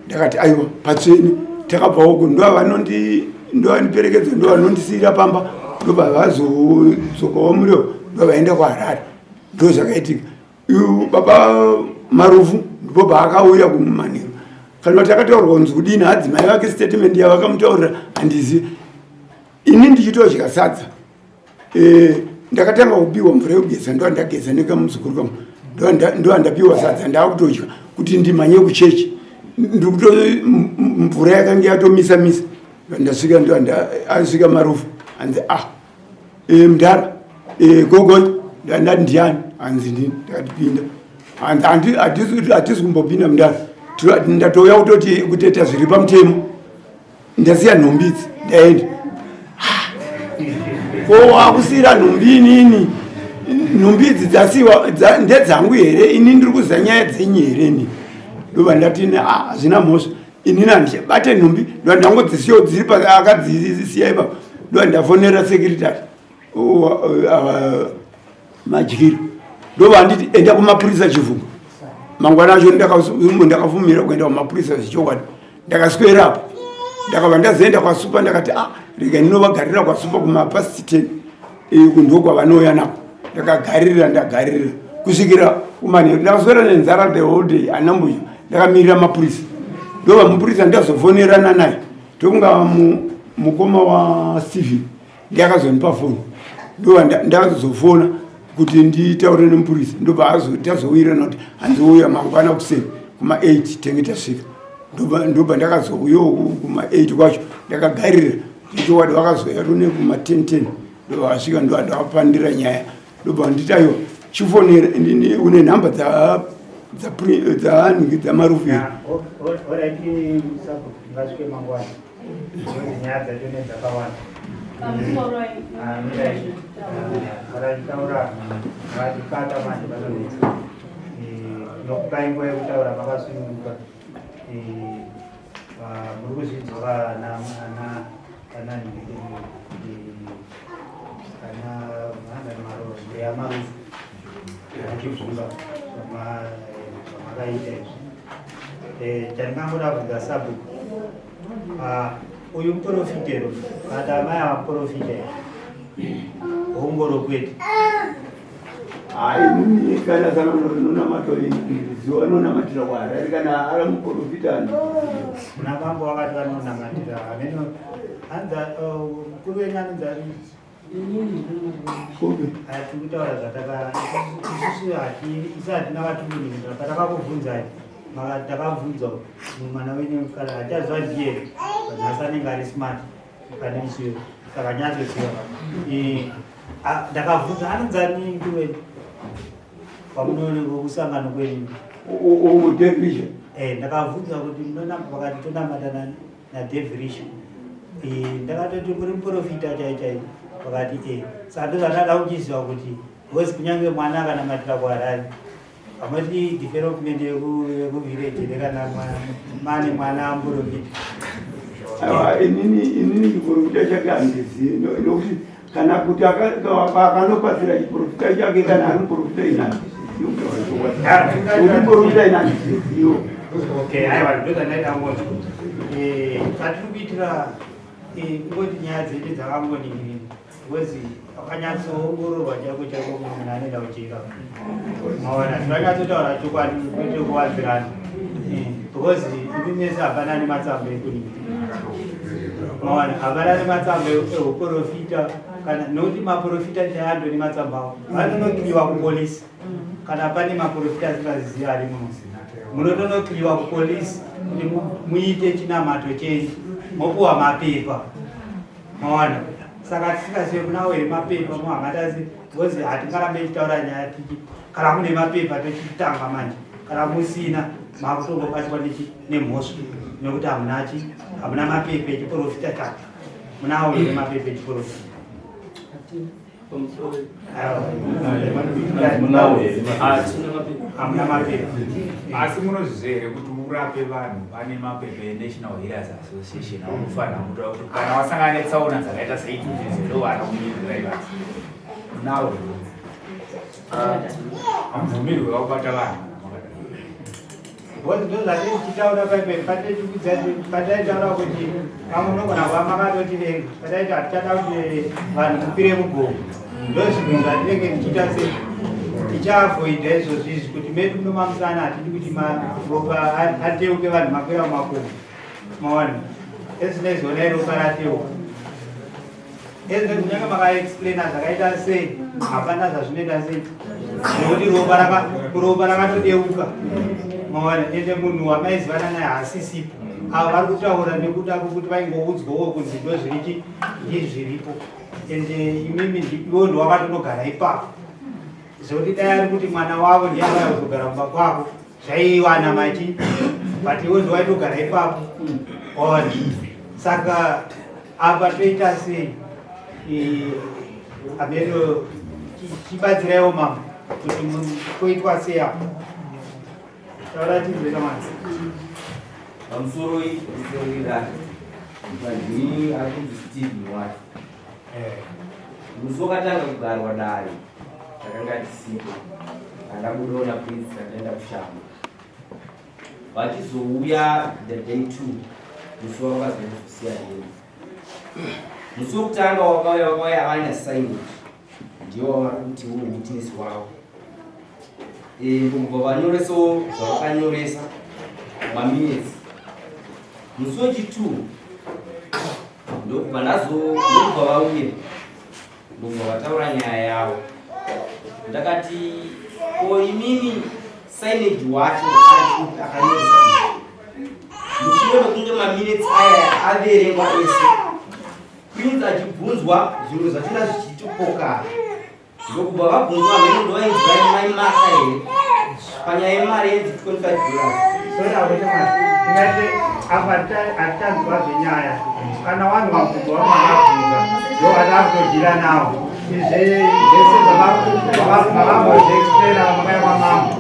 Ndakati aiwa, patsvene. Takabvawo ku ndovanondiperekedza, ndovanondisiyira pamba, ndobva vazodzokawo Murewa, ndobva kuHarare. Ndo zvakaitika. Baba Marufu ndipo paakauya kumanheru. Kana kuti akataurwa kunzi kudini adzimai vake, statement yavakamutaurira handizivi. Ini ndichitodya sadza, ndakatanga kupiwa mvura yekugeza, ndo ndageza nekamuzukuru kangu. Ndoandapiwa sadza, ndakutodya kuti ndimhanye kuchechi. Ndikuto mvura yakange yatomisa misa. Ndasvika, ndoasvika Marufu, hanzi, "Ah, mudhara, gogoi." Ndati, "Ndiani?" Hanzi, "Ndini." Ndakati, "Pinda." Hanzi, "Hatisi kumbopinda, mudhara. Ndatouya kutoti kutoita zviri pamutemo. Ndasiya nhumbi idzi, ndaenda." Ko wakusiyira nhumbi inini? Nhumbi idzi dzasiyiwa ndedzangu here? Ini ndiri kuziva nyaya dzenyu here ini? Ndobva ndati, "Hazvina mhosva, inini handichabate nhumbi." Ndo ndangodzisiyawo dziri akadzisiya ipapo. Ndo ndafonera secretary Madyiro, ndobva nditi, "Enda kumapurisa Chivhunga mangwana acho." Ndakafumira kuenda kumapurisa zvechokwadi. Ndakaswerapo, ndakabva ndazoenda kwaSupa. Ndakati, "A ah, rega ndinovagarira kwaSupa kumapast 10 kundo kwavanouya nako." Ndakagarira, ndagarira kusvikira kumanheru. Ndakaswera nenzara the whole day anambuya, ndakamirira mapurisa. Ndobva mupurisa ndazofonerana naye, tokunga mukoma waSteven ndiakazonipa foni. Ndobva ndazofona kuti nditaure nemupurisa. Ndobva tazowirirana kuti handiouya mangwana kuseni kuma8, tenge tasvika. Ndobva ndakazouyawo kuma8 kwacho. Ndakagarira chokwadi, vakazoya rune kuma10 10. Ndobva vasvika, ndobva ndavapandira nyaya. Ndobva nditi, "Aiwa, chifonera, une nhamba dzaanhingi dzaMarufu here?" Ngasvike mangwana, nyaya dzacho nedzakawanda. Vakachitaura vakatibata manje vanonetsa. Nokupai nguva yekutaura makasununguka. Muri kuzvinzwa vana kana mbuya Marufu vachibvunza zvamakaita izvi. Chandingangoda kubvunza sabhuku, uyu muprofitero kati amai ava muprofita ongoro kwete? Hai, inini kana sangano rinonamata ziwa vanonamatira kuHarare, kana ari muprofita. Kuna bambo vakati vanonamatira ameno anza mukuru wenyu anonzi ari tiri kutaura zvataka isusu isu hatina vatungamirira. Patakakubvunzai, takabvunza mwana wenyu kana hachaziva ndiye nhasi anenge ari smart pane isu, saka nyatsoziva. Ndakabvunza anonzani mukuru wenyu pamunokusangano kwenyu? Davisha. Ndakabvunza kuti vakati tonamata nani naDavirisha. Ndakatoti, "Muri muprofita chai chai?" Vakati, "E." Saka ndozvandada kuchiziva kuti because kunyange mwana akanamatira kuHarare, hamati development yekuvillage here kana mane mwana amuprofita? Aiwa, inini chiprofita chake handizivi, nokuti kana kuti akanobatsira chiprofita chake, kana ari muprofita, ini handizivi. Muprofita ini handiziviwo. Okay, aiwa, ndozvandaida kungonzwa. Chatiri kuitira kungoti nyaya dzedu dzakangoningirira because akanyatsoongororwa chaiko chaiko, munhu anoenda kucheka maona tinonyatsotaura chokwadi kwete kuwadzirana, because imi mese hapana nematsamba ekuningira maona, hapana nematsamba euprofita kana nokuti maprofita chayando nematsamba avo vanonokiriwa kupolisi. Kana pane maprofita asingazivi ari muno, munotonokiriwa kupolisi kuti muite chinamato chenyu, mopuwa mapepa mawana. Saka tisingazive munawo here mapepa muhamatazi, because hatingarambe tichitaura nyaya tichi kana mune mapepa tochitanga manje. Kana musina, makutongobatwa nemhosva nekuti hamunachi hamuna mapepa echiprofita chacho. Munawo here mapepa echiprofita? Hamuna mapepa. Asi munozviziva here kuti urape vanhu pane mapepa eNational Healers Association aunofanira kutora kuti kana wasangana netsaona dzakaita seidzodzo, ndo vanokumirira ibasa? Munawo? Hamubvumirwe vakubata vanhu. Because ndozvatiri tichitaura paipai pataitaura kuti pamwe munogona kuva makatotivenga, pataita hatichada kuti vanhu mupire mugomo. Ndo zvinhu zvatinenge tichiita se tichaavoida izvozvo izvi kuti medu munomamusana, hatidi kuti maropa ateuke, vanhu makwira mumakomo mawana esinaizoonai ropa rateuka. Ezve kunyange makaexplaina zvakaita sei hapana zvazvinoita sei nekuti ropa raka ropa rakatodeuka maona ende munhu wamaizivana naye haasisipo avo vari kutaura nekuda kwekuti vaingoudzwawo kunzi ndozviriki ndizviripo ende imimi iwo ndowakatonogara ipapo zvekuti dai ari kuti mwana wavo ndiye akauya kuzogara kumba kwavo zvaiwana machi but iwe ndowaitogara ipapo on saka apa toita sei ameno chibatsiraiwo mama kuti koitwa sei apa taura tinzweka manzi pamusoro isorira ndini ari kunzi steve wacho eh. Musi wakatanga kugarwa dare takanga tisipo, andabudawo naPrince takaenda kushamba. Vachizouya the day two musi wavakazoenda kuzosiya nini. Musi wekutanga wakauya vakauya vaina signage ndiwo wavari kuti wo witness wavo. Eh, ndokubva vanyoresawo zvavakanyoresa maminutes. Musi wechi2 ndokubva ndazo ndokubva vauya ndokubva vataura nyaya yavo ndakati ko imimi signage wacho ari kupi akanyoresa izvi mushure mekunge maminutes aya averengwa ese prince achibvunzwa zvimwe zvachona zvichitopokana ndokubva vabvunzwa hameno ndovainzi mai Martha here panyaya yemari yenzi 25 dollars. Sorry, ndingati apa hatichanzwa zvenyaya kana vanhu vabvunzwa vamwe vabvunza ndovatakutodhira nawo zvese zvavambozviexplaina vamakaya kwamambo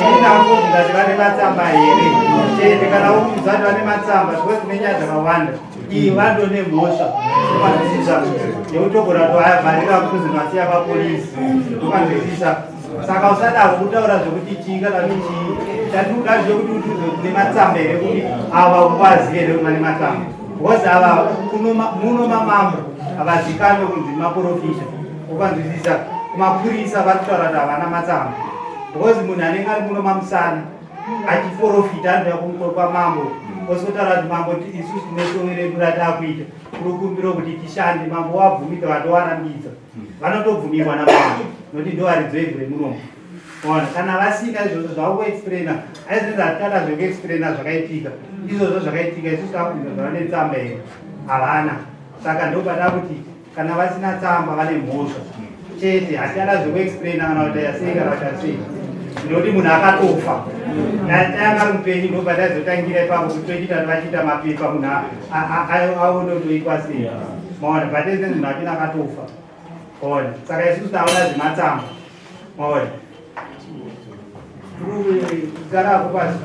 ini ndakubvunza kuti vane matsamba here chete kana ukubvunza kuti vane matsamba because tine nyaya dzakawanda iyi vando nemhosva ukanzwisisa yekutogona toavharira prison vasiya papolisi ukanzwisisa saka usadaro kutaura zvekuti chii kana kuti chii chandikuda zvekuti utiuze kuti nematsamba here kuti ava ungazive here kuti vane matsamba because ava muno mamambo havazikanwe kunzi maprofita ukanzwisisa kumapurisa vari kutaura kuti havana matsamba because munhu anenge ari muno mamusana achiporofita anoda kwamambo osikotaura kuti mambo isusu tine sowe redu ratakuita kurukumbiro kuti tishande mambo wabvumidza vatowarambidza vanotobvumirwa namambo nokuti ndovaridzo ivhu remunomo ona kana vasina izvozvo zvakuexplaina aizvinzi haticada zvekuexplaina zvakaitika izvozvo zvakaitika isusu takubvunza zvavane tsamba here havana saka ndopada kuti kana vasina tsamba vane mhosva chete hatichada zvekuexplaina kana kuti asei kana kuti asei nekuti munhu akatofa tayanga ari mupenyu ndobva taizotangira ipapo kuti tochiita vachiita mapepa munhu aone kuti oitwa sei maona but ese munhu achina akatofa ona saka isusu taona zvematsamba maona garako pasi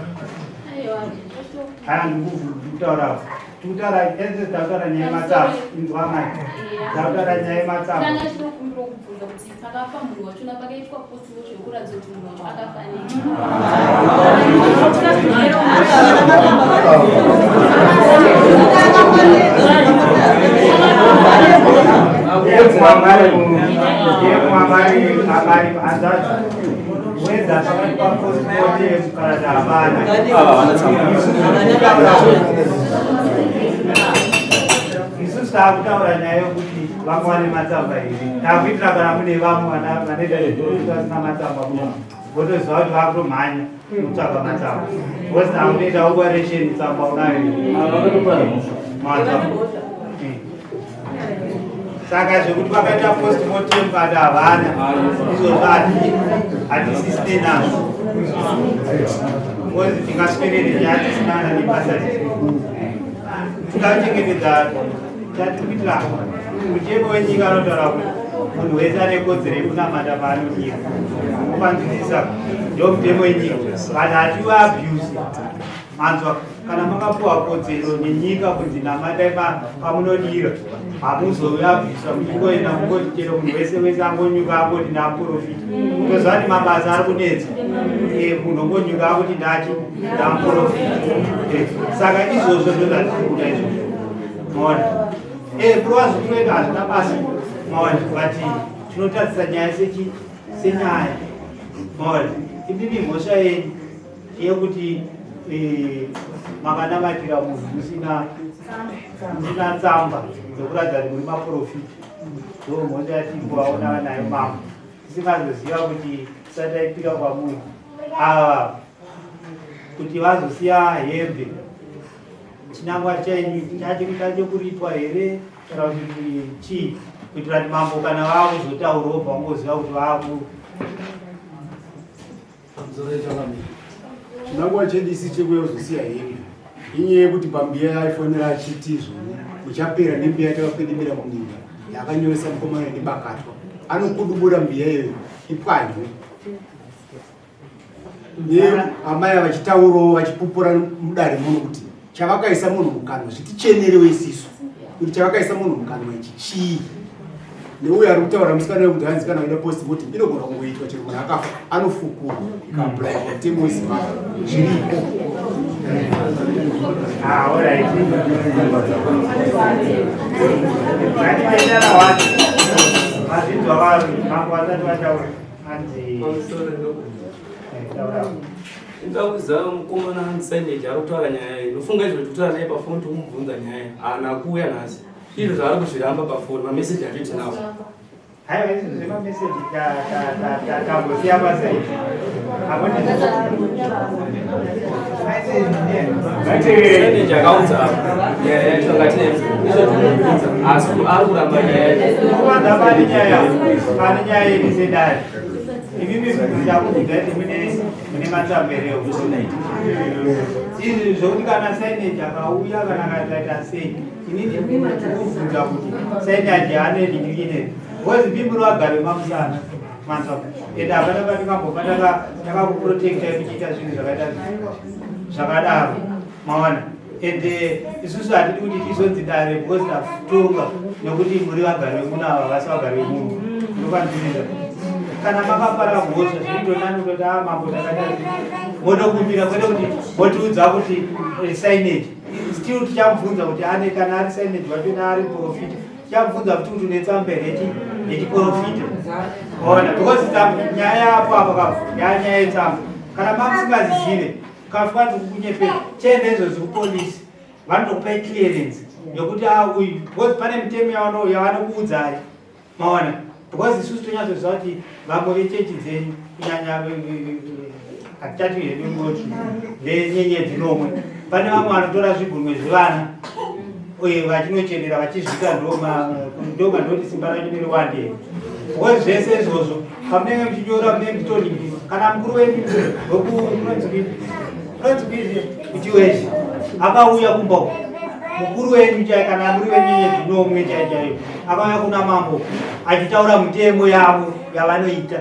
aya ndikutaurapo tikutaura ese takutaura nyaya yematsamba inzwa mai takutaura nyaya yematsamba pakafa munhu wachona pakaitwa postmortem yekuratidza kuti munhu wacho akafa nei Whether pakaitwa postmortem kana kuti hapana. Isusu takutaura nyaya yokuti vamwe vane matsamba here, takuitira kana mune vamwe vanoita vasina matsamba muno votoziva kuti vakutomhanya kutsvaga matsamba because takutoita operation tsamba unayo matsamba. Saka zvekuti vakaita postmortem but havana izvozvo hatisisine nazvo because tingaswerere nyaya tisinana nebasa tikachengetedza chatiri kuitira mutemo wenyika anotaura kuti munhu wese ane kodzero yekunamata paanodira ukanzwisisa ndo mutemo wenyika but hatiuabuse manzwa kana makapuwa kodzero nenyika kunzi namatai pamunodira hamuzovabvisa muchingoenda mungoti chero munhu wese wese angonyuka angoti ndamuprofita toziva kuti mabasa ari kunetsa eh, munhu ongonyuka akuti ndati ndamuprofita eh, saka izvozvo ndozvatiri kuda izvozvo maona eh, kurova zvikunoita hazvina basa maona but tinotarisa nyaya senyaya maona imimi mhosva yenyu yekuti eh, makanamatira munhu musina musina tsamba dzekuratidza kuti muri maprofita. Ndo mhosva yatimboaona nayo mambo. Tisingazoziva kuti tisati taipika kwamuri ava kuti vazosiya hembe chinangwa chenyu chachekuripwa here kana kuti chii kuitira kuti mambo kana vakuzotaura wobva wangoziva kuti vaku Chinangwa chedu isi chekuya kuzosiya hembe inyaya yekuti pambiya yaifonera achiti izvoni muchapera nembiya yatakakwidibira kuninga yakanyoresa mukomana nebakatwa anokudubura mbiya iyoyo ipwanywe neamai vachitaurawo vachipupura mudare muno kuti chavakaisa munhu mukanwa zvitichenerewo isisu kuti chavakaisa munhu mukanwa ichi chii neuyo ari kutaura musikana wekuti hanzi kana uida post mortem inogona kungoitwa chero munhu akafa anofukurwa ikaapplya pamutemo wezimbabwe zviriko Ah, all right. Mazvinzwa vanhu, mambo vasati vataura. Hanzi. Taura. Ndauza mukomana signage ari kutaura nyaya iyi. Ndofunga izvo kutaura naye pafoni tokumubvunza nyaya. Haana kuuya nhasi. Izvo zvaari kuzviramba pafoni mameseji acho tinawo. Haiwa izvo zvemameseji tambosiya basa izvi. Signage akaudza nyaya yacho akati izvo tokumubvunza asi ari kuramba nyaya yacho. Kuvanza pane nyaya pane nyaya iri sedare. Imimi ndakubvunza kuti mune mune matsamba here izvi zvokuti kana signage akauya kana akaita sei inini ndikubvunza kuti signage ane dikine because bimbi vagari vemamusana manzwa ende hapana patingambofa takakuprotecta muchiita zvinhu zvakaita zvakadaro mawana ende isusu hatidi kuti tizonzi dare because tatonga nekuti muri vagari vemuno ava vasi vagari vemuno ndopanzvinoita kana makapara mhosva zvinotonani kutoti a ah, mambo takata motokumbira kwete kuti motiudza kuti eh, signage still tichamubvunza kuti ane kana ari signage wacho naari profita tichamubvunza kuti kuti une tsamba here yechiprofita ona because nyaya yapo apo kapo yanyaya yetsamba kana mamusingazizive Kafu vanzi kukunyepera chienda izvozvi kupolisi vanotokupai clearance yokuti a ah, uyu because pane mitemo yavanokuudzai maona because isusu tonyatsoziva kuti vamwe vechechi dzenyu kunyanya hatichati hedu ngoti venyenyedzi nomwe pane vamwe vanotora zvigunwe zvevana uye vachinochenera vachizvika ndomandoti simba racho neriwandei because zvese izvozvo pamunenge muchinyora munenge muchitoningira kana mukuru wenyu wekunonzi kuchiwezhi akauya kumba uku mukuru wenyu chai kana muri wenyenye dzinomwe chai chaiyo akauya kuna mambo achitaura mutemo yavo yavanoita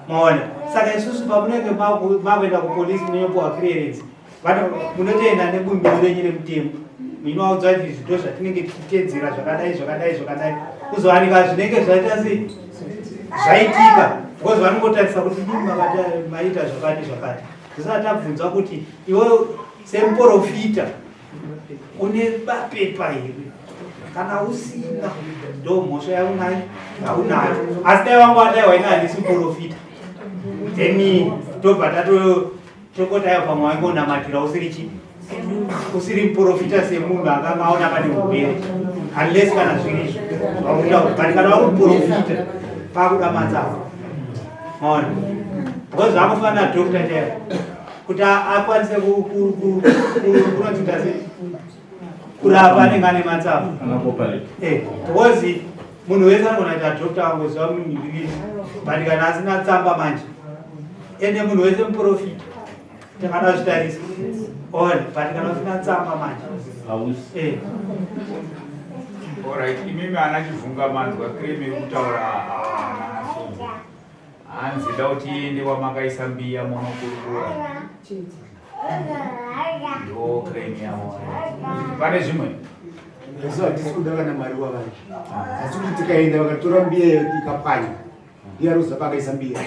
maona saka isusu pamunenge makuenda kupolisi munonyopuwa clearance Munotoenda nebumbiro renyu remutemo munovaudza kuti izvi ndo zvatinenge tichitedzera zvakadai zvakadai zvakadai kuzowanika zvinenge zvaita sei zvaitika because vanongotarisa kuti ii maita zvakati zvakati tisati tabvunza kuti iwe semuporofita une mapepa here kana usina ndo mhosva yaunayo yaunayo asi dai vangu adai waina handisi muporofita then tobva tato Tongoti ayo pamwe waingonamatira usiri chi usiri muprofita semunhu akanga aona pane urwere unless kana zviri izvo vakuda but kana vari muprofita pakuda matsamba maona because zvakufanira doctor chaivo kuti akwanise kunonzita sei kurapa anenge ane matsamba eh, because munhu wese anogona kuita doctor angoziva munhu but kana asina tsamba manje ende munhu wese muprofita takada zvitarisa on but kana usina tsamba manje hausi eh. Alright, imimi ana chivhunga manzwa cream iri kutaura ah, hanzi da kuti iende kwamakaisa mbiya monokurukura ndo cream yavo pane zvimwe isu hatisi kuda kana mari wavanhu asi kuti tikaenda vakatora mbiya ikapwanya ndiye ari kuziva paakaisa mbiya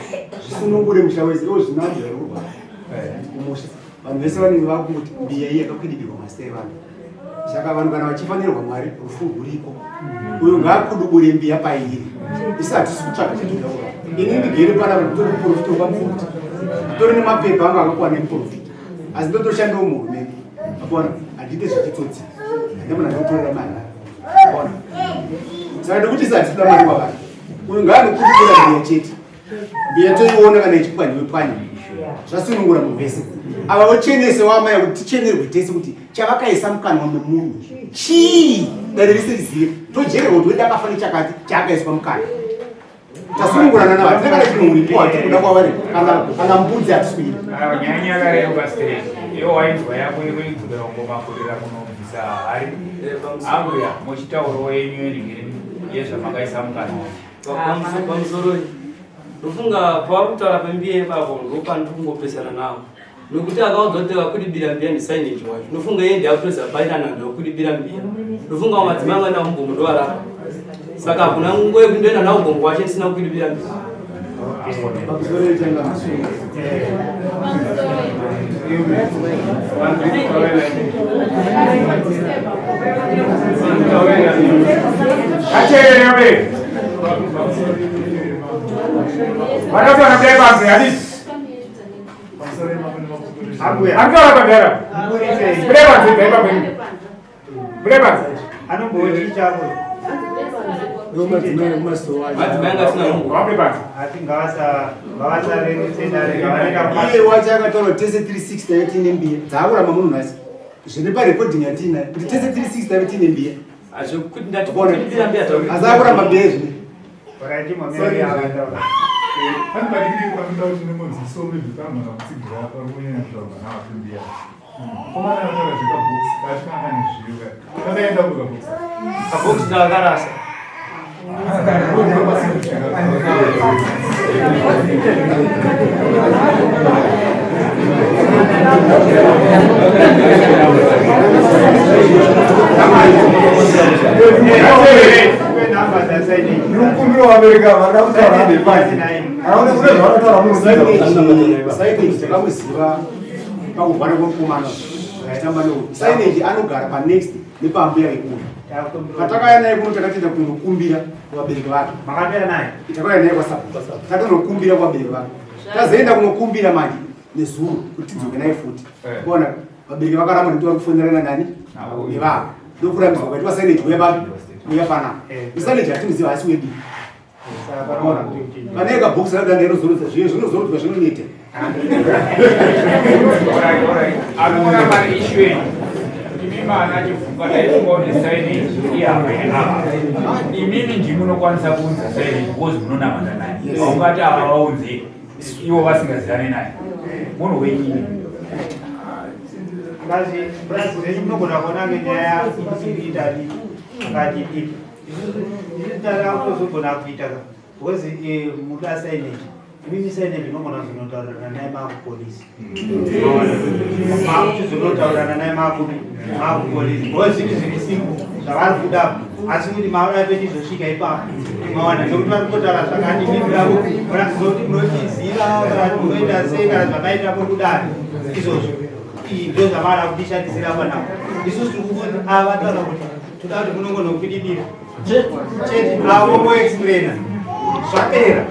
zvisunungure musha wese iwo zvinanzi vari kurwara kumusha vanhu vese vanenge vakuti mbiya iyi yakakwidibirwa mazita evanhu saka vanhu kana vachifanirwa mwari rufu rwuriko uyo ngaakudubure mbiya pairi isi hatisi kutsvaga chatoda kuva ini ndigere panapa nditori muprofita wepamufti nditori nemapepa anga akakwana emuprofita asi ndotoshandawo muhurumende apona handiite zvechitsotsi handina munhu anotorera mari apona Saka ndikuti isa hatitoda mari kwavari. Uyu ngaanokurukura mbiya chete. Mbiya toiona kana ichipwanyiwe pwanyi. Zvasunungura munhu wese. Ava vochenese wamai kuti tichenerwe tese kuti chavakaisa mukanwa memunhu chii dare rese rizive. Tojererwa kuti wenda akafa nechakati chaakaiswa mukanwa. Tasunungurana navo hatina kana chinhu uripo hatiri kuda kwavari kana mbudzi hatisi kuida. Nyanya yakareuka straight. Iwo wainzwa yako yekuidzokera kungomakurira kunobvisa hari. Ambuya mochitaurawo yenyu yenhingiri yezvamakaisa mukanwa. Pamusoro ndofunga pavari kutaura pembiya ipapo ndopandiri kungopesana navo nokuti akaudza kuti vakudibira mbiya ndisainage wacho ndofunga iye ndiakutoza paina nando vakudibira mbiya ndofunga madzimai angu enda mugomo ndovarapa saka hakuna nguva yekundoenda nawo gomo wacho ndisina kukudibira mbiya. Iye wacho akataura kuti tese 360 taive tiine mbiya dzaakuramba munhu nhasi zviri parekodhingi yatiinayo kuti tese 360 taive tiine mbiya asi akuramba mbiya izvine. Pane padiki panoda kuti nemodziso maybe panogona kutsigira pari kunyanya kutaurwa navafembiya. Mukomana anotaura zvekabhokisi kacho kanga nezviyo ka. Kakaenda kukabhokisi. Kabhokisi ndakarasa. Mukumbiro waAmerica vada kutaura nepasi. Aone kune zvavanotaura Signage takamuziva pakuvhara kwemukomana achitamba neuyu. Signage anogara panext nepambuya vekuno. Patakauya naye kuno takatoenda kunokumbira kuvabereki vake. Makapera naye? Takauya naye kwaSabhuku. Takatonokumbira kuvabereki vake. Tazoenda kunokumbira manje nezuro kuti tidzoke naye futi. Kuona vabereki vakaramba nekuti vari kufonerana nani nevavo. Ndokurambidzwa kwaitwa signage uya papi uya panapa. Signage hatimuziva asi wedu. Pane kabhokisi rakadai ndinozorodza zviye zvinozorodzwa zvinoneta. Anoona mari issue yenyu. Imi mana chivhunga ndaifunga kuti signage ihama yeava. Imimi ndimi munokwanisa kuunza signage because munonamata naye. Haungati ava vaunze ivo vasingazivane naye. Munhu wenyini. Brazi zvenyu munogona kuona ngenyaya iri akati ipi. Isusu tara kutozogona kuita ka because muda signage. Imimi signage unogona kuzonotaurirana naye maakupolisi. Makuchizonotaurirana naye maakupi maakupolisi because zvinhu zviri simple zvavari kuda asi kuti maona pechizosvika ipapo maona nekuti vari kutotaura zvakati imimi munotiziva kana kuti munoita sei kana zvamaita muri kudari izvozvo ndo zvamaada kutishandisira panapa. Isusu tiri kungoti ava taura kuti toda kuti munongonokwidibira chete avo moexplaina zvapera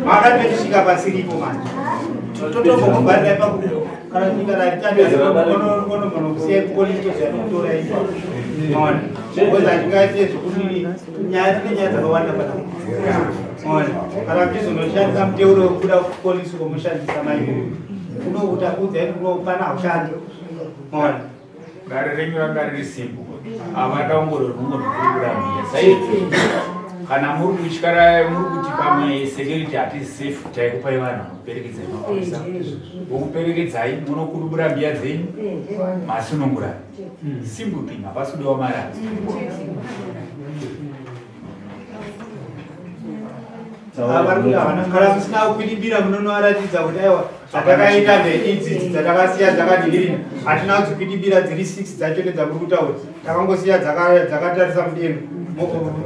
maada petisvika pasiripo manje totombokubharira ipapo kana tikanaritanikonogona kusiya kupolisi toziva tokutora ipapo maona because hatingaite zvekuti nyaya tine nyaya dzakawanda panapa maona kana tizonoshandisa muteuro wekubuda kupolisi komushandisa maiko unokutakudza pana haushandi maona. Dare renyu ranga riri simple. Havada ungoro rinongonokurukura mbiya. Saizvo kana muri kutyara muri kuti pamwe security hatisi safe taikupai vanhu vanokuperekedzai mapurisa. Vokuperekedzai munokurubura mbiya dzenyu masunungura. Simple thing hapasi kudiwa mari apa. Kana musina kukwidibira munonovaratidza kuti aiwa zvatakaita ndeidzi idzi dzatakasiya dzakadhivirina hatina kudzikwidibira dziri 6 dzacho nedzamuri kutaura takangosiya dzakatarisa mudenga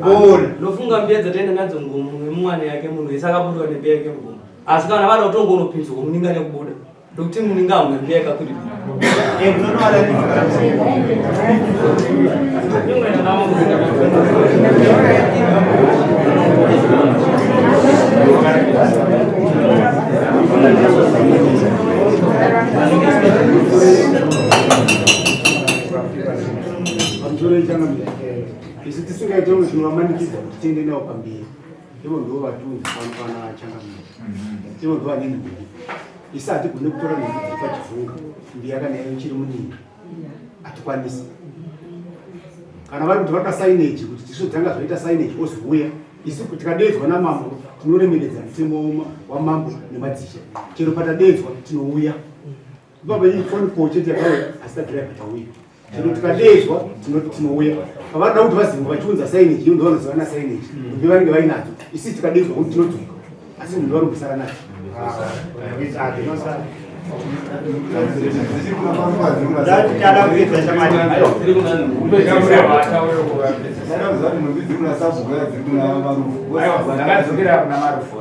voona. Ndofunga mbiya dzataenda nadzo ngomo nemumwana yake munhu wese akabudiwa nembiya yake mugomo asi kana vada kutongonopinzwa muninga nekubuda ndokuti muninga hamuna mbiya yakakwidibira. Pamusoro yechangamire isu tisingaendi Takaita kunge tinovamanikidza kuti tiende navo pamberi. Ivo ndivo vatiunza pano pana changamire. Ivo ndivo vane nhumbi. Isu hatigone kutora nhumbi dziri pachivhunga. Mbiya kana iyo ichiri munyika. Hatikwanisi. Kana vari kuti vanoda signage kuti tisu dzanga zvaita signage ozouya. Isu tikadeedzwa namambo tinoremekedza mutemo wamambo nemadzishe. Chero patadeedzwa tinouya. Baba iyi phone call chete yakauya asi tadriver tauya. Chero tikadeedzwa tinoti tinouya. Pavanoda kuti vazive vachiunza signage iyo ndovanoziva na signage. Nhumbi vanenge vainadzo. Isu tikadeedzwa kuti tinodzoka. Asi nhumbi vari kusara nadzo. Ndakadzokera kuna Marufu.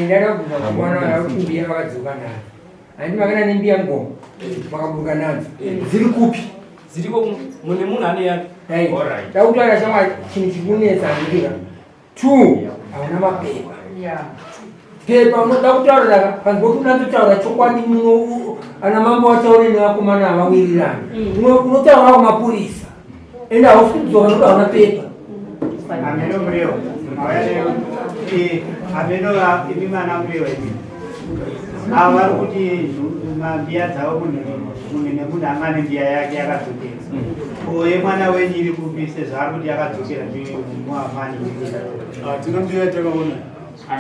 Ndakabvunza kumwana kuti mbiya vakadzoka nadzo. Handi makana nembiya ngoma makaburuka nadzo. Dziri kupi? Dziriko mune munhu ane yake. Ndakutaura shamwari chinhu chiri kunetsa handika. Two, hauna mapepa. Pepa unoda kutaura panzvimbo kuti unatsotaura chokwadi muno ana mambo vataure nevakomana havawirirani. Unotaura kumapurisa. Ende hausi kudzoka nokuti hauna pepa. Ameno mureo. Ameno imi mana mureo imi. Ava vari kuti mbiya dzavo munhu munhu nemunhu anga ane mbiya yake yakadzokera. Ko yemwana wenyu iri kupi sezvaari kuti yakadzokera ndimuamani. Hatina mbiya yatakaona.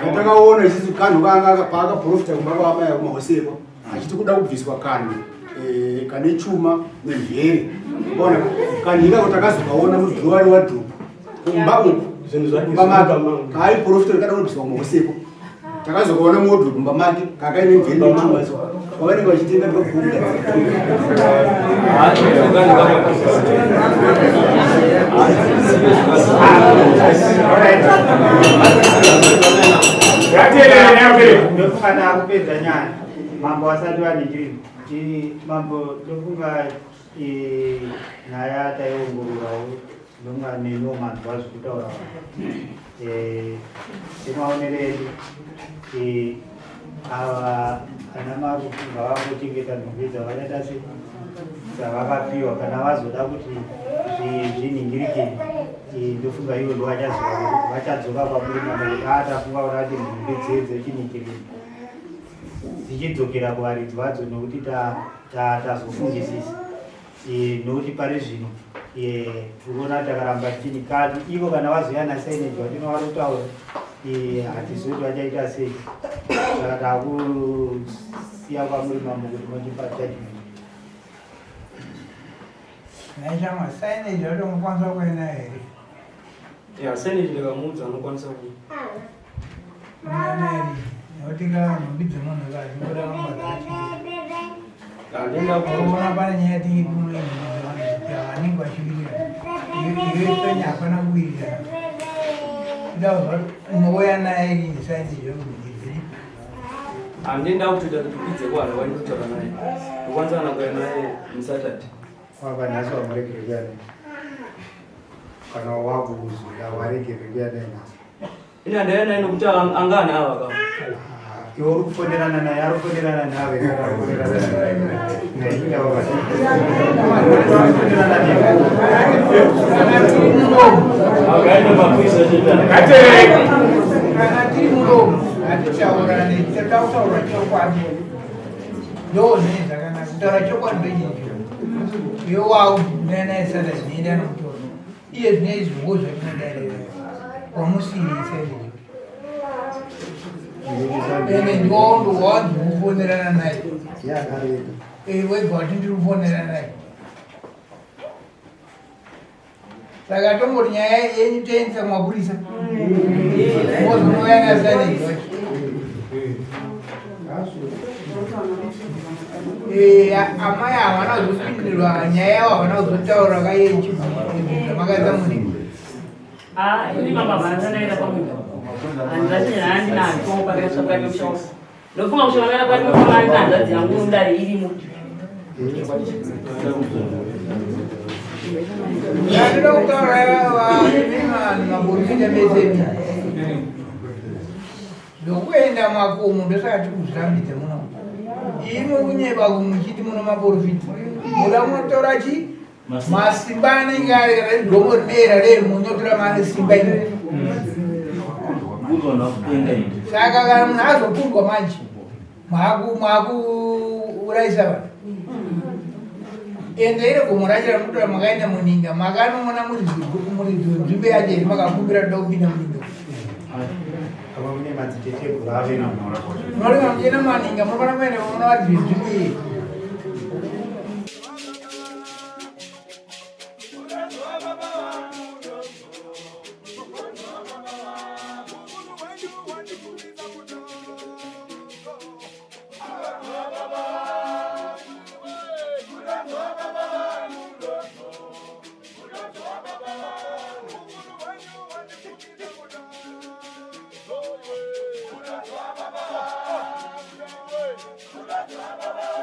Chatakaona isusu kanhu kanga paakaprofita kumba kwaamai kumahosepo. Achiti kuda kubviswa kanhu eh, kane chuma nemvere. Ona kanhu ikako takazokaona mudhirowa rewadhuku kumba uku kumba make kaaiprofita kada kubviswa kumahosepo. Takazokaona muwardrobe mumba make kakaine mvere nechuma kwavanenge vachitenga ndokugumga. Ndofunga takupedza nyaya mambo asati vaningirira mambo ndofunga nyaya taiongororawo ndonga neniwo manzwa zvekutaura semaonero edu ava ana marufu ngavambochengeta nhumbi dzavakaita se dzavakapiwa kana vazoda kuti zvinhingirike ndofunga ivo ndo vachadzoka kwamuri mambo kuti atafunga kuda kuti nhumbi dziye dzechinhingirike dzichidzokera kuvaridzi vadzo nokuti tazofungisisa nokuti pari zvino tikuona takaramba tichini kati ivo kana vazouya nasainage vatinova vari kutaura hatizivi kuti vachaita sei saka takusiya kwamuri mambo kuti motipa judgment. Nhai signage yacho unokwanisa kuenda here? Ya, signage ndikamuudza anokwanisa ku. Mwana eri, nekuti ka nhumbi dzemunhu ka dzingoda kuramba dzakachengeta. Handina kuona pane nyaya yatinge tinoona nhumbi dzevanhu kuti vanenge vachiwirirana. Iyo Sonya hapana kuwirirana. Kuda kuzwa unouya naye rini signage yacho kuti dziripo. Handina kutoita kuti kwidze kuvanhu vainotaura naye. Ndokwanisa kana kuya naye muSaturday. Wava nhasi wamuregere kuya naye. Kana wakuzoda waregere kuya naye nhasi. Ini handaiya naye nokuti anga ane ava ka. Iwe uri kufonerana naye, ari kufonerana nawe kana ari kufonerana naye. Naye wava. Kufonerana naye. Akaenda mapurisa chete. Kana tiri muromo hatitaurane, tatautaura chokwadi. Ndozvine zvakanaka kutaura chokwadi ndochicho. Iwe wakunena isada zvinoenda nomutono. Iye zvine izvi ngo zvatinodarira. Wamusiyisa izvi. Ende ndiwondo wanzi kufonerana naye. Eh, wega wati ndiri kufonerana naye. Saka tomboti nyaya yenyu toendesa kumapurisa. Mozonouya nasaneji wacho. Eh, amai havana kuzopindirwa nyaya yavo havana kuzotaura kayechiamakaita mune. Ah, ini mama havana chandaenda pamunda. Hanzvadzi handinacho pakaiswa pake musha. Ndofunga kushongana kwati mufanana hanzvadzi yangu mudare irimo. Ndinoda kutaura maporofita mese ndokuenda makomo ndosaka tiri kuzvirambidza muno imwe kunyeba muchiti muno maporofita muda munotora chi. Masimba anenge ari kana gomo rinoera rei munotora mane simba imo. Saka kana munhu azokundwa manje maakuurayisa vanhu. Ende iro gomo racho ramunotora makaenda muninga makanoona muridzi wenzvimbo yacho here makakumbira toda kupinda muninga. Munoreva muchienda mumaninga munofanira kuenda munoona varidzi venzvimbo iyi. Baba.